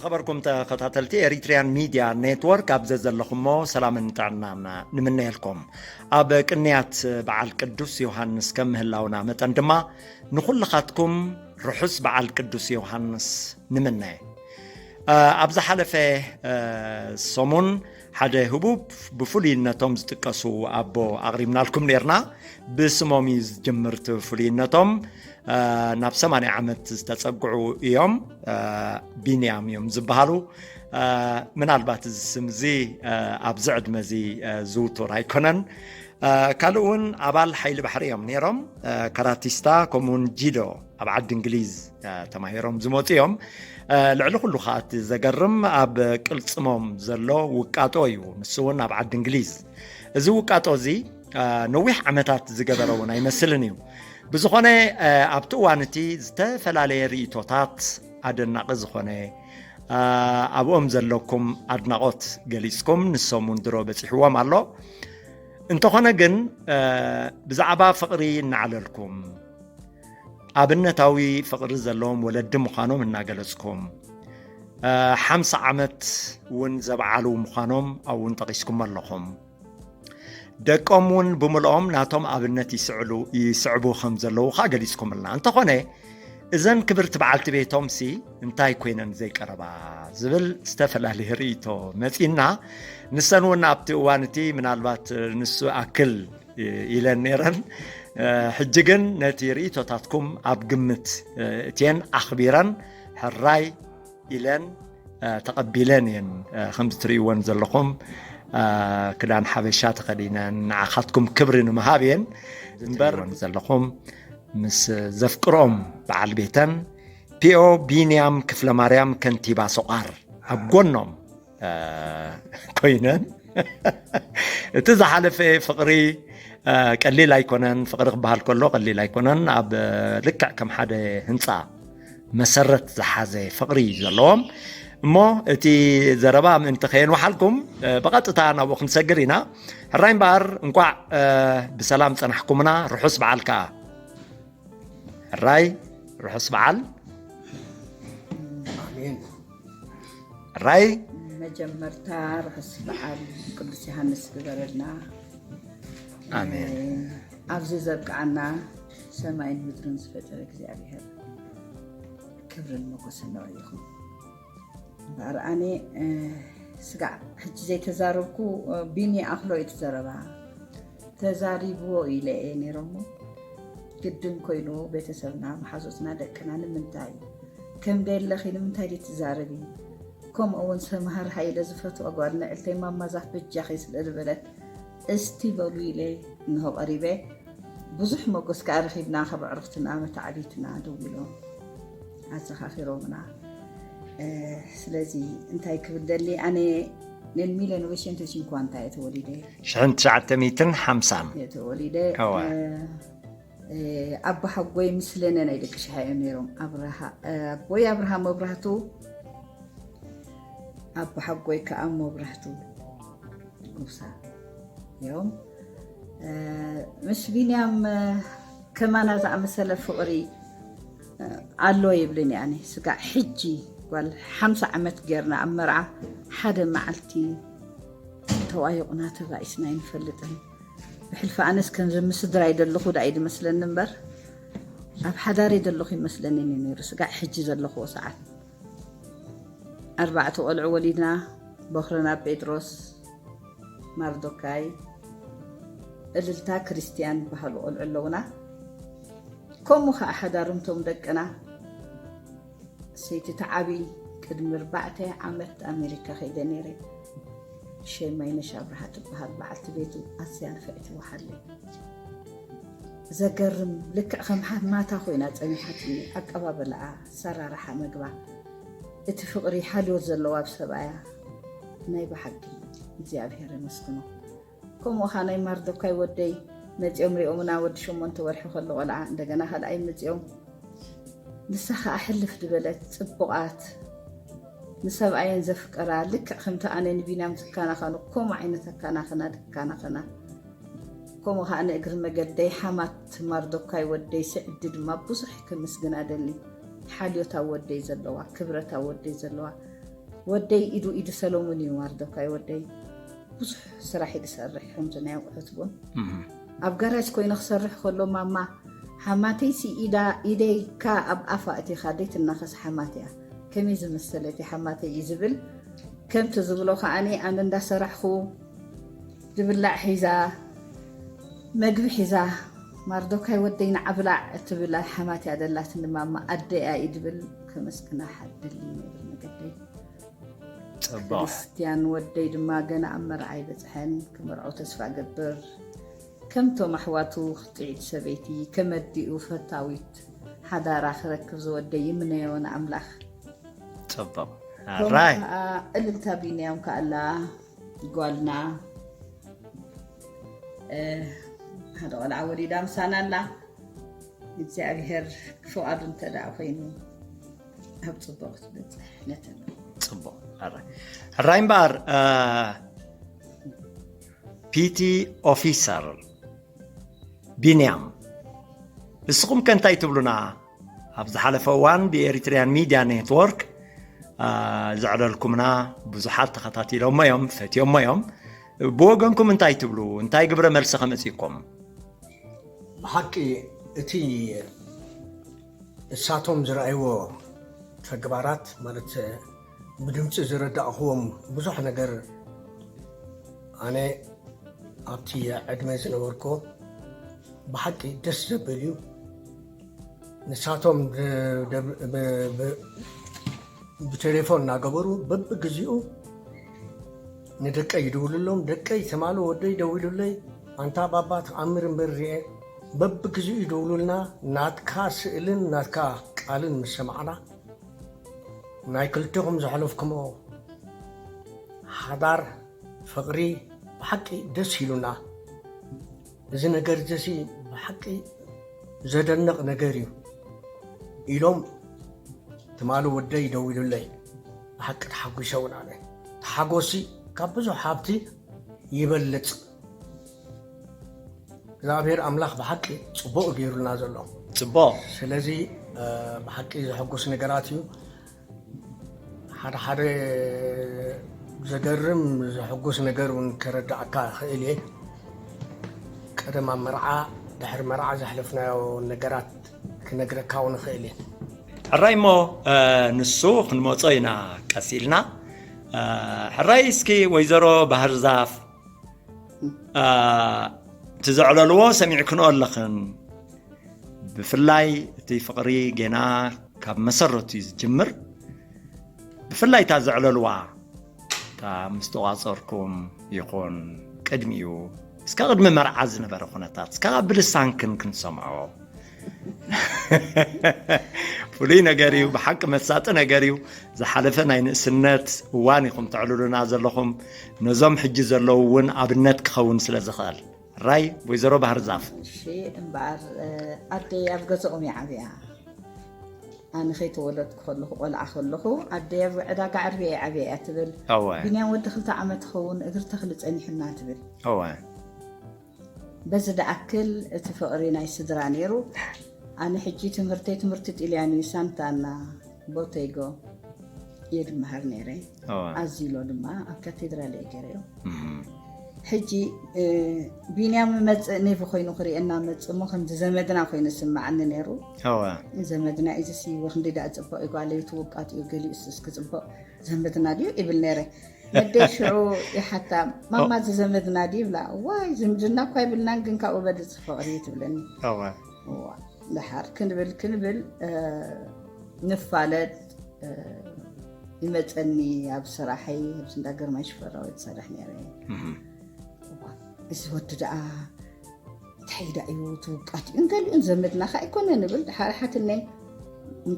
ነበርኩም ተኸታተልቲ ኤሪትሪያን ሚድያ ኔትወርክ፣ ኣብ ዘዘለኹሞ ሰላምን ጥዕናን ንምነየልኩም። ኣብ ቅንያት በዓል ቅዱስ ዮሃንስ ከም ምህላውና መጠን ድማ፣ ንኹልኻትኩም ርሑስ በዓል ቅዱስ ዮሃንስ ንምነ። ኣብ ዝሓለፈ ሰሙን ሓደ ህቡብ ብፍሉይነቶም ዝጥቀሱ ኣቦ ኣቕሪብናልኩም ኔርና። ብስሞም እዩ ዝጅምር እቲ ፍሉይነቶም። ናብ ሰማንያ ዓመት ዝተጸግዑ እዮም። ቢንያም እዮም ዝበሃሉ። ምናልባት እዚ ስም እዚ ኣብዚ ዕድመ እዚ ዝውቱር ኣይኮነን። ካልእ እውን ኣባል ሓይሊ ባሕሪ እዮም ነይሮም። ካራቲስታ፣ ከምኡውን ጂዶ ኣብ ዓዲ እንግሊዝ ተማሂሮም ዝመፁ እዮም። ልዕሊ ኩሉ ከዓ እቲ ዘገርም ኣብ ቅልፅሞም ዘሎ ውቃጦ እዩ። ንሱ እውን ኣብ ዓዲ እንግሊዝ። እዚ ውቃጦ እዚ ነዊሕ ዓመታት ዝገበረ እውን ኣይመስልን እዩ። ብዝኾነ ኣብቲ እዋን እቲ ዝተፈላለየ ርእይቶታት ኣደናቂ ዝኾነ ኣብኦም ዘለኩም ኣድናቆት ገሊፅኩም፣ ንሶም እውን ድሮ በፂሕዎም ኣሎ። እንተኾነ ግን ብዛዕባ ፍቕሪ እናዓለልኩም፣ ኣብነታዊ ፍቕሪ ዘለዎም ወለዲ ምዃኖም እናገለፅኩም፣ ሓምሳ ዓመት እውን ዘበዓሉ ምዃኖም ኣብኡ እውን ጠቒስኩም ኣለኹም። ደቆም እውን ብምልኦም ናቶም ኣብነት ይስዕሉ ይስዕቡ ከም ዘለዉ ከዓ ገሊፅኩምልና። እንተኾነ እዘን ክብርቲ በዓልቲ ቤቶም ሲ እንታይ ኮይነን ዘይቀረባ ዝብል ዝተፈላለየ ርእይቶ መፂና። ንሰን እውን ኣብቲ እዋን እቲ ምናልባት ንሱ ኣክል ኢለን ነይረን። ሕጂ ግን ነቲ ርእይቶታትኩም ኣብ ግምት እትየን ኣኽቢረን ሕራይ ኢለን ተቐቢለን እየን። ከምዚ ትርእይወን ዘለኹም ክዳን ሓበሻ ተኸዲነን ንዓኻትኩም ክብሪ ንምሃብ እየን እምበር ዘለኹም ምስ ዘፍቅሮም በዓል ቤተን ፒኦ ቢንያም ክፍለ ማርያም ከንቲባ ሰቋር ኣብ ጎኖም ኮይነን እቲ ዝሓለፈ ፍቕሪ ቀሊል ኣይኮነን። ፍቕሪ ክበሃል ከሎ ቀሊል ኣይኮነን። ኣብ ልክዕ ከም ሓደ ህንፃ መሰረት ዝሓዘ ፍቕሪ እዩ ዘለዎም። እሞ እቲ ዘረባ ምእንቲ ከየንውሓልኩም ብቐጥታ ናብኡ ክንሰግር ኢና። ሕራይ እምበኣር እንቋዕ ብሰላም ጸናሕኩምና። ርሑስ በዓል ከኣ። ሕራይ ርሑስ በዓል። ኣሜን። ሕራይ መጀመርታ ርሑስ በዓል ቅዱስ ዮሃንስ ግበረልና። ኣሜን። ኣብዚ ዘብቅዓና ሰማይን ምድርን ዝፈጠረ እግዚኣብሔር ክብርን ሞገስን ንዕኡ ይኹን። እምበኣር ኣነ ስጋዕ ሕጂ ዘይተዛረብኩ ቢኒ ኣኽሎ እዩ እቲ ዘረባ። ተዛሪብዎ ኢለ እየ ነይረ እሞ ግድን ኮይኑ ቤተሰብና መሓዙትና ደቅና ንምንታይ ከም ደለኺ ንምንታይ ድዩ ትዛረቢ? ከምኡ እውን ሰምሃር ሃይለ ዝፈትዋ ጓል ንዕልተይ ማማ ዛፍ በጃኺ ስለ ዝበለት እስቲ በሉ ኢለ እንሆ ቀሪበ። ብዙሕ መጎስ ከዓ ረኺብና ካብ ኣዕሩኽትና መታዕቢትና ደዊሎም ኣዘኻኺሮምና። ስለዚ እንታይ ክብል ደሊ ኣነ nel millenovecento cinquanta እየ ተወሊደ። ሽሕን ትሽዓተ ሚእትን ሓምሳን እየ ተወሊደ። ኣቦ ሓጎይ ምስለነ ናይ ደቂ ሽሓ እዮም ነይሮም። ኣቦይ ኣብርሃ መብራህቱ፣ ኣቦ ሓጎይ ከዓ መብራህቱ ጉብሳ እዮም። ምስ ቢንያም ከማና ዝኣመሰለ ፍቕሪ ኣሎ ይብልን ኣነ። ስጋዕ ሕጂ ጓል ሓምሳ ዓመት ጌርና ኣብ መርዓ ሓደ መዓልቲ ተዋይቑና ተባኢስና ኣይንፈልጥን። ብሕልፊ ኣነስ ከምዚ ምስ ስድራይ ዘለኹ ደኣ እዩ ዝመስለኒ እምበር ኣብ ሓዳረይ ዘለኹ ይመስለኒ እዩ ነይሩ። ስጋዕ ሕጂ ዘለኽዎ ሰዓት ኣርባዕተ ቆልዑ ወሊድና። ቦኽርና ጴጥሮስ፣ ማርዶካይ፣ እልልታ ክርስትያን ዝበሃሉ ቆልዑ ኣለውና። ከምኡ ከዓ ሓዳርምቶም ደቅና። ሰይቲ ተዓቢ ቅድሚ ኣርባዕተ ዓመት ኣሜሪካ ከይደ ነይረ። ሸማይነሽ ኣብርሃ ትበሃል በዓልቲ ቤቱ ኣዝያ ንፍዕቲ ወሓለይ። ዘገርም ልክዕ ከም ሓማታ ኮይና ጸኒሓትኒ። ኣቀባበላኣ፣ ኣሰራርሓ መግባ፣ እቲ ፍቕሪ ሓልዮት ዘለዋ ኣብ ሰብኣያ ናይ ብሓቂ እግዚኣብሔር የመስግኖ። ከምኡ ኸዓ ናይ ማርዶካይ ወደይ መጺኦም ሪኦምና ወዲ ሸሞንተ ወርሒ ከሎ ቆልዓ እንደገና ካልኣይ መጺኦም ንሳ ኸዓ ሕልፍ ዝበለት ጽቡቓት ንሰብኣየን ዘፍቀራ ልክዕ ከምቲ ኣነ ንቢንያም ዝከናኸኖ ከምኡ ዓይነት ኣከናኽና ድከናኸና። ከምኡ ኸዓ ንእግሪ መገደይ ሓማት ማርዶካይ ወደይ ስዕዲ ድማ ብዙሕ ከመስግና ደሊ። ሓልዮት ኣብ ወደይ ዘለዋ፣ ክብረት ኣብ ወደይ ዘለዋ፣ ወደይ ኢዱ ኢዱ ሰሎሙን እዩ ማርዶካይ ወደይ። ብዙሕ ስራሕ እዩ ዝሰርሕ ከምዚ ናይ ኣቑሑት ቡን። ኣብ ጋራጅ ኮይነ ክሰርሕ ከሎ ማማ ሓማተይ ሲ ኢዳ ኢደይካ ኣብ ኣፋ እቲኻ ደይትናኸስ ሓማት እያ። ከመይ ዝመሰለት እያ ሓማተይ እዩ ዝብል። ከምቲ ዝብሎ ከዓኒ ኣነ እንዳሰራሕኹ ዝብላዕ ሒዛ መግቢ ሒዛ ማርዶካይ ወደይ ንዓብላዕ እትብል ሓማት እያ ደላትኒ ማማ ኣደይ እያ እዩ ድብል። ከመስግና ሓድል ይነብር መገደይ። ጽቡቕ ክርስቲያን ወደይ ድማ ገና ኣብ መርዓ ኣይበጽሐን። ክምርዖ ተስፋ ገብር። ከምቶም ኣሕዋቱ ክትዒድ ሰበይቲ ከመዲኡ ፈታዊት ሓዳራ ክረክብ ዝወደይ ይምነዮ ንኣምላኽ። ጽቡቕ ከምኡ ራይ ከዓ እልልታ ቢንያም ከኣላ ጓልና እ፣ ሓደ ቆልዓ ወሊዳ ምሳና ኣላ። እግዚኣብሔር ፍቓዱ እንተ ደኣ ኮይኑ ኣብ ጽቡቕ ክትበጽሕ ነተን ጽቡቕ ሕራይ ሕራይ እምበኣር እ፣ ፒቲ ኦፊሰር ቢንያም ንስኹም ከ እንታይ ትብሉና? ኣብ ዝሓለፈ እዋን ብኤሪትሪያን ሚድያ ኔትወርክ እ፣ ዘዕለልኩምና ብዙሓት ተኸታቲሎሞ እዮም፣ ፈትዮሞ እዮም። ብወገንኩም እንታይ ትብሉ? እንታይ ግብረ መልሲ ከመፅእኩም? ብሓቂ እቲ እሳቶም ዝረኣይዎ ተግባራት ማለት ብድምፂ ዝረዳእኽዎም ብዙሕ ነገር ኣነ ኣብቲ ዕድመ ዝነበርኮ ብሓቂ ደስ ዘብል እዩ። ንሳቶም ብ- ብ- ብ- ብቴሌፎን እናገበሩ በብግዚኡ ንደቀይ ይድውልሎም። ደቀይ ትማሊ ወደይ ደዊሉለይ ኣንታ ባባ ተኣምር እምበር ርኤ። በብግዚኡ ይደውሉልና። ናትካ ስእልን ናትካ ቃልን ምስ ሰማዕና ናይ ክልቴኹም ዘሕለፍኩሞ ሓዳር ፍቕሪ ብሓቂ ደስ ኢሉና። እዚ ነገር እዚ ብሓቂ ዘደንቕ ነገር እዩ ኢሎም ትማሊ ወደይ ደዊሉለይ። ብሓቂ ተሓጒሰ እውን ኣነ። ተሓጎሲ ካብ ብዙሕ ሃብቲ ይበልፅ። እግዚኣብሔር ኣምላኽ ብሓቂ ፅቡቕ ገይሩልና ዘሎ። ፅቡቕ ስለዚ ብሓቂ ዘሐጉስ ነገራት እዩ። ሓደ ሓደ ዘገርም ዘሐጉስ ነገር እውን ከረዳእካ ይኽእል እየ። ቀደም ኣብ መርዓ ድሕሪ መርዓ ዘሕለፍናዮ ነገራት ክነግረካ እውን ይኽእል እየ። ሕራይ እሞ ንሱ ክንመጾ ኢና ቀስ ኢልና። ሕራይ እስኪ ወይዘሮ ባህር ዛፍ እቲ ዘዕለልዎ ሰሚዕክንኦ ኣለኽን። ብፍላይ እቲ ፍቕሪ ጌና ካብ መሰረቱ እዩ ዝጅምር። ብፍላይ እታ ዘዕለልዋ እታ ምስ ተቋጸርኩም ይኹን ቅድሚኡ እስከ ቅድሚ መርዓ ዝነበረ ኩነታት እስከ ብልሳንክን ክንሰምዖ ፍሉይ ነገር እዩ። ብሓቂ መሳጢ ነገር እዩ። ዝሓለፈ ናይ ንእስነት እዋን ኢኹም ተዕልሉና ዘለኹም። ነዞም ሕጂ ዘለዉ እውን ኣብነት ክኸውን ስለ ዝኽእል። ራይ ወይዘሮ ባህር ዛፍ እሺ እምበኣር ኣደይ ኣብ ገዛኦም እያ ዓብያ። ኣነ ከይተወለድኩ ከለኹ ቆልዓ ከለኹ ኣደይ ኣብ ዕዳጋ ዓርብያ እያ ዓብያ እያ ትብል። እወ ቢንያም ወዲ ክልተ ዓመት ክኸውን እግሪ ተኽሊ ጸኒሑና ትብል። እወ በዚ ደኣክል እቲ ፍቕሪ ናይ ስድራ ነይሩ። ኣነ ሕጂ ትምህርተይ ትምህርቲ ጥልያን እዩ። ሳንታና ቦቴጎ እየ ድመሃር ነይረ። እወ ኣዚሎ ድማ ኣብ ካቴድራል እየ ገይረዮ። እም። ሕጂ ቢንያም መፅእ ኔቪ ኮይኑ ክርእየና መፅእ እሞ ከምዚ ዘመድና ኮይኑ ስምዓኒ ነይሩ። እወ ዘመድና እዩ ዝስይወ ክንደይ ደኣ ፅቡቕ እዩ ጓለይ ትውቃጥ እዩ ገሊኡስ እስኪ ፅቡቕ ዘመድና ድዩ ይብል ነይረ። ነደይ ሽዑ ይሓታ ማማ እዚ ዘመድና ድዩ ይብላ። ዋይ ዝምድና እኳ ይብልናን ግን ካብኡ በልፅ ፍቕሪ እዩ ትብለኒ። እወ ደሓር ክንብል ክንብል ንፋለጥ ይመፀኒ ኣብ ስራሐይ ኣብዚ እንዳ ግርማይ ሽፈራው ትሰርሕ ነይረ። እዚ ወዲ ደኣ እንታይ ዳ እዩ ትውቃት እዩ እንገሊኡን ዘመድና ከ ኣይኮነ ንብል። ደሓር ሓትነይ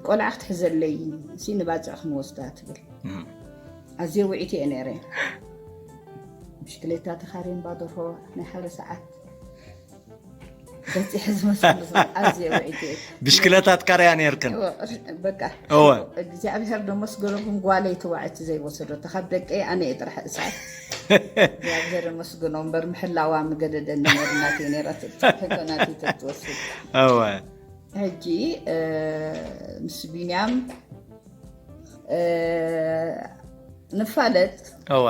ቆልዓ ክትሕዘለይ እሲ ንባፅዕ ክንወስዳ ትብል። ኣዝየ ውዒት እየ ነይረ። ብሽክሌታ ተኻርየን ባደርሆ ናይ ሓደ ሰዓት በፂሐ ዝመስሉ ኣዝየ ውዒት እየ። ብሽክለታ ትካርያ ነርክን በቃ እወ እግዚኣብሔር ደመስገኖ ግን ጓለይ ትዋዕቲ ዘይወሰደቶ ካብ ደቀይ ኣነ እየ ጥራሕ እሳት። እግዚኣብሔር ደመስገኖ እምበር ምሕላዋ ምገደደኒ ነርናት ነራ ትጥሕኮናት ተትወስድ እወ ሕጂ ምስ ቢንያም እ፣ ንፋለጥ እወ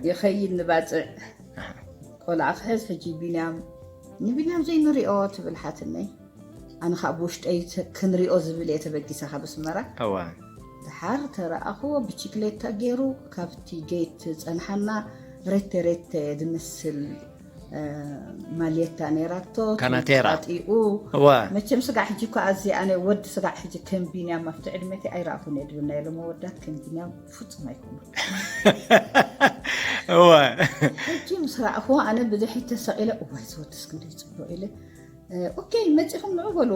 ይኸይድ ንባፅዕ ቆልዓ ክሕዝ። ሕጂ ቢንያም ንቢንያም ዘይንሪኦ ትብል ሓትነይ። ኣነ ከዓ ብውሽጠይ ተ- ክንሪኦ ዝብል እየ ተበጊሰ ካብ ኣስመራ። እወ ድሓር ተረኣኽዎ ብችክሌታ ገይሩ ካብቲ ጌት ጸንሓና። ሬተ ሬተ ዝምስል እ፣ ማልየታ ነይራቶ። ካናቴራ። ጣጢኡ እወ መቸም ስጋዕ ሕጂ እኮ ኣዚ ኣነ ወዲ ስጋዕ ሕጂ ከም ቢንያም ኣብቲ ዕድመቲ ኣይረኣኹን እየ ድብል ናይ ሎም ወዳት ከም ቢንያም ፍጹም ኣይኮኑ። እወ ሕጂ ምስ ረኣኽዎ ኣነ ብድሕሪት ተሰቒለ እዋይ ዝወድስ ክንደይ ጽቡቕ ኢለ። እ፣ ኦኬ መጺኹም ንዑ በሉ።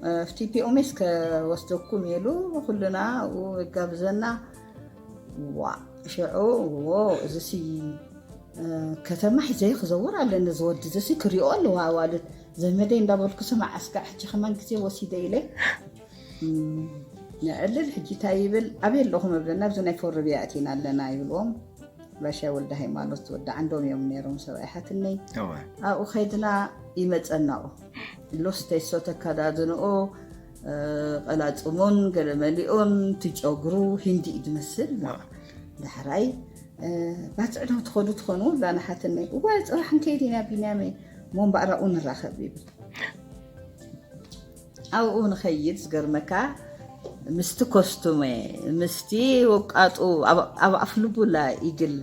እ፣ ኣብቲ ፒኦሜስ ከወስደኩም ኢሉ ኩልና ኣብኡ ይጋብዘና። ዋ ሽዑ ዎ እዚሲ እ፣ ከተማ ሒዘ ክዘውር ኣለኒ ዝወዲ እዚሲ ክሪኦ ኣለዋ ኣዋልድ ዘመደይ እንዳበልኩ ስማዕ ኣስጋዕ ሕጂ ከማን ግዜ ወሲደ ኢለ። እም፣ ንዕልል ሕጂ እንታይ ይብል ኣበይ ኣለኹም እብለና ኣብዚ ናይ ፎርቢ ኣእቲና ኣለና ይብልዎም። ባሻይ ወልደ ሃይማኖት ወዲ ዓንዶም እዮም ነይሮም ሰብኣይ ሓትነይ። እወ ኣብኡ ከይድና ይመፀናኡ ሎስቴሶ ተካዳድንኦ። እ፣ ቀላፅሙን ገለ መሊኡን ትጨጉሩ ሂንዲ እዩ ዝመስል። ዳሕራይ እ፣ ባፅዕ ዶ ትኸዱ ትኾኑ ብላ ንሓትነይ እዋ ፅባሕ ንከይድ ኢና ቢንያመይ ሞ እምበኣር ኣብኡ ንራኸብ ይብል። ኣብኡ ንኸይድ ዝገርመካ ምስቲ ኮስቱመ ምስቲ ወቃጡ ኣብ- ኣብ ኣፍልቡላ ኢግል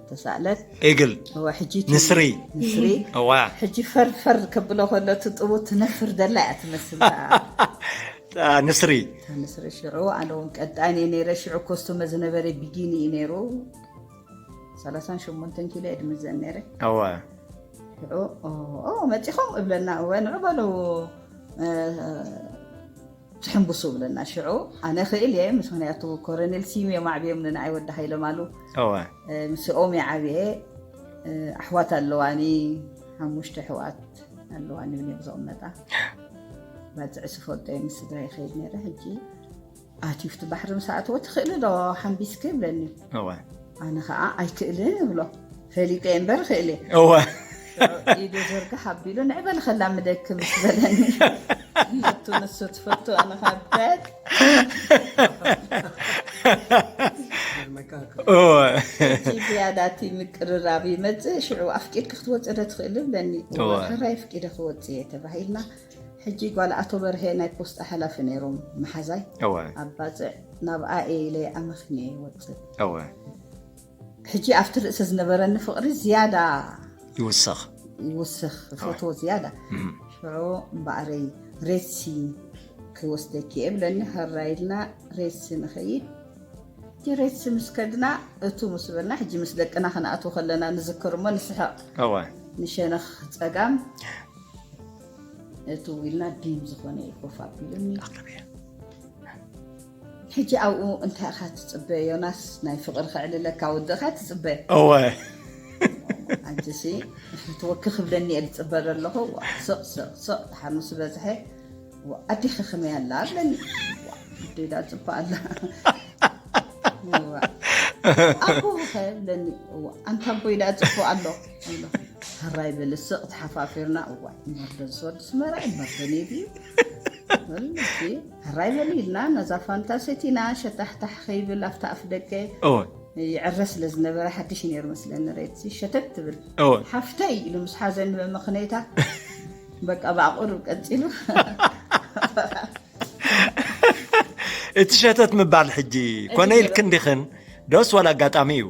ተሳእለት። ኢግል እዋ ሕጂ እቲ ንስሪ ንስሪ እዋ ሕጂ ፈርፈር ከብሎ ከሎ እቲ ጥቡ ትነፍር ደላ እያ ትመስል። ንስሪ ንስሪ ሽዑ ኣነ እውን ቀጣን እየ ነይረ። ሽዑ ኮስቱመ ዝነበረ ቢጊኒ እዩ ነይሩ። ሰላሳን ሸሞንተን ኪሎ እየ ድምዘን ነይረ። እዋ ሽዑ ኦ፣ ኦ፣ መፂኹም እብለና እወ ንዑ በሉ እ፣ ትሕንብሱ እብለና። ሽዑ ኣነ ክእል እየ ምስ ምክንያቱ ኮረኔል ሲም እዮም ኣዕብዮም ንንዓይ ወዲ ሃይለማሉ እዋ እ፣ ምስኦም እየ ዓብየ። እ፣ ኣሕዋት ኣለዋኒ ሓሙሽተ ኣሕዋት ኣለዋኒ ብንዮም ዝቕመጣ ባፅዕ ስፈልጦ ምስ ስድራ ይኸይድ ነይረ። ሕጂ ኣትዩ ፍቲ ባሕሪ ምስ ኣእተዎ ትኽእሊ ዶ ሓንቢስኪ ይብለኒ። እዋ ኣነ ከዓ ኣይክእልን እብሎ ፈሊጠ እምበር ክእል እየ። እዋ ኢዱ ዝርግሕ ኣቢሉ ንዕበል ከላምደኪ ምስ በለኒ እቱ ንሱ ትፈቱ ኣነ ከዓ በጥ እዋ ሕጂ ዝያዳ እቲ ምቅርራብ ይመፅእ። ሽዑ ኣፍቂድኪ ክትወፅእ ዶ ትኽእሊ ይብለኒ። እዋ። ሕራይ ኣፍቂደ ክወፅእ እየ ተባሂልና። ሕጂ ጓል ኣቶ በርሀ ናይ ፖስጣ ሓላፊ ነይሮም መሓዛይ እዋ ኣብ ባፅዕ ናብኣ እየ ኢለ ኣመኽንየ ይወፅእ። እዋ ሕጂ ኣብቲ ርእሲ ዝነበረኒ ፍቕሪ ዝያዳ ይውሰኽ ይውስኽ ፈትዎ ዝያዳ። ሽዑ እምበኣረይ ሬድሲ ክወስደኪ እየ ብለኒ። ሀራ ኢልና ሬድሲ ንኸይድ። እቲ ሬድሲ ምስ ከድና እቱ ምስ በልና ሕጂ ምስ ደቅና ክንኣትው ከለና ንዝክር እሞ ንስሕቕ። እዋ ንሸነኽ ፀጋም እቱ ኢልና ዲም ዝኾነ እዩ ኮፍ ኣቢሉኒ። ሕጂ ኣብኡ እንታይ ኢኻ ትፅበ ዮናስ? ናይ ፍቕሪ ከዕልለካ ወድኻ ትፅበ። እወ ኣንቺሲ ትወኪ ክብለኒ እየ ዝፅበ ዘለኹ። ዋ፣ ስቕ ስቕ ስቕ ድሓር ምስ በዝሐ ዋ፣ ኣዴኺ ከመይ ኣላ ኣብለኒ። ዋ፣ ኣደይ ዳ ፅቡቕ ኣላ። ዋ፣ ኣቦኺ ከ ይብለኒ። ዋ፣ ኣንታ ኣቦይ ዳ ፅቡቕ ኣሎ። ኣሎ። ሕራይ በሊ ስቕ ተሓፋፊርና። እዋ፣ እምበር ዶ ዝወዲ ስመራ እምበር ዶ ኔድዩ ሕራይ በሊ ኢልና ነዛ ፋንታ ሰቲና ሸታሕታሕ ከይብል ኣብታ ኣፍ ደቀ እወ ይዕረ ስለ ዝነበረ ሓድሽ ነይሩ መስለኒ ሬድሲ ሸተት ትብል እወ ሓፍተይ ኢሉ ምስ ሓዘኒ በመኽነይታ በቃ ብኣቑሩብ ቀፂሉ እቲ ሸተት ምባል ሕጂ ኮነ ኢልክን ዲኽን ዶስ ዋላ ኣጋጣሚ እዩ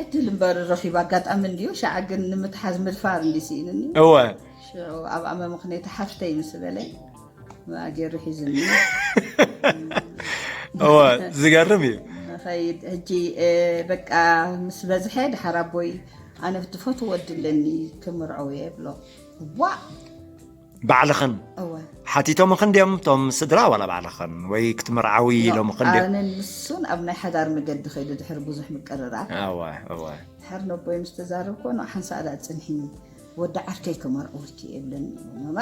ዕድል እምበር ረኺቡ ኣጋጣሚ እንድዩ ሻዓ ግን ንምትሓዝ ምድፋር እንዲ ስኢንኒ እወ ሽዑ ኣብኣ መምኽነይቲ ሓፍተይ ምስ በለ ገይሩ ሒዝኒ እወ ዝገርም እዩ ኸይድ ሕጂ እ፣ በቃ ምስ በዝሐ ድሓር ኣቦይ ኣነ ትፈትዎ ወዲ ኣለኒ ክምርዖ እየ ብሎ ዋ ባዕልኽን እወ ሓቲቶምኽን ድዮም እቶም ስድራ ዋላ ባዕልኽን ወይ ክትምርዓዊ ኢሎምኽን ድዮም ኣነ ንሱን ኣብ ናይ ሓዳር መገዲ ከይዱ ድሕሪ ብዙሕ ምቅርራብ እወ እወ ድሕር ነቦይ ምስ ተዛረብኮ ንኡ ሓንሳእ ዳ ፅንሒ ወዲ ዓርከይ ክመርዕወኪ እየ ይብለኒ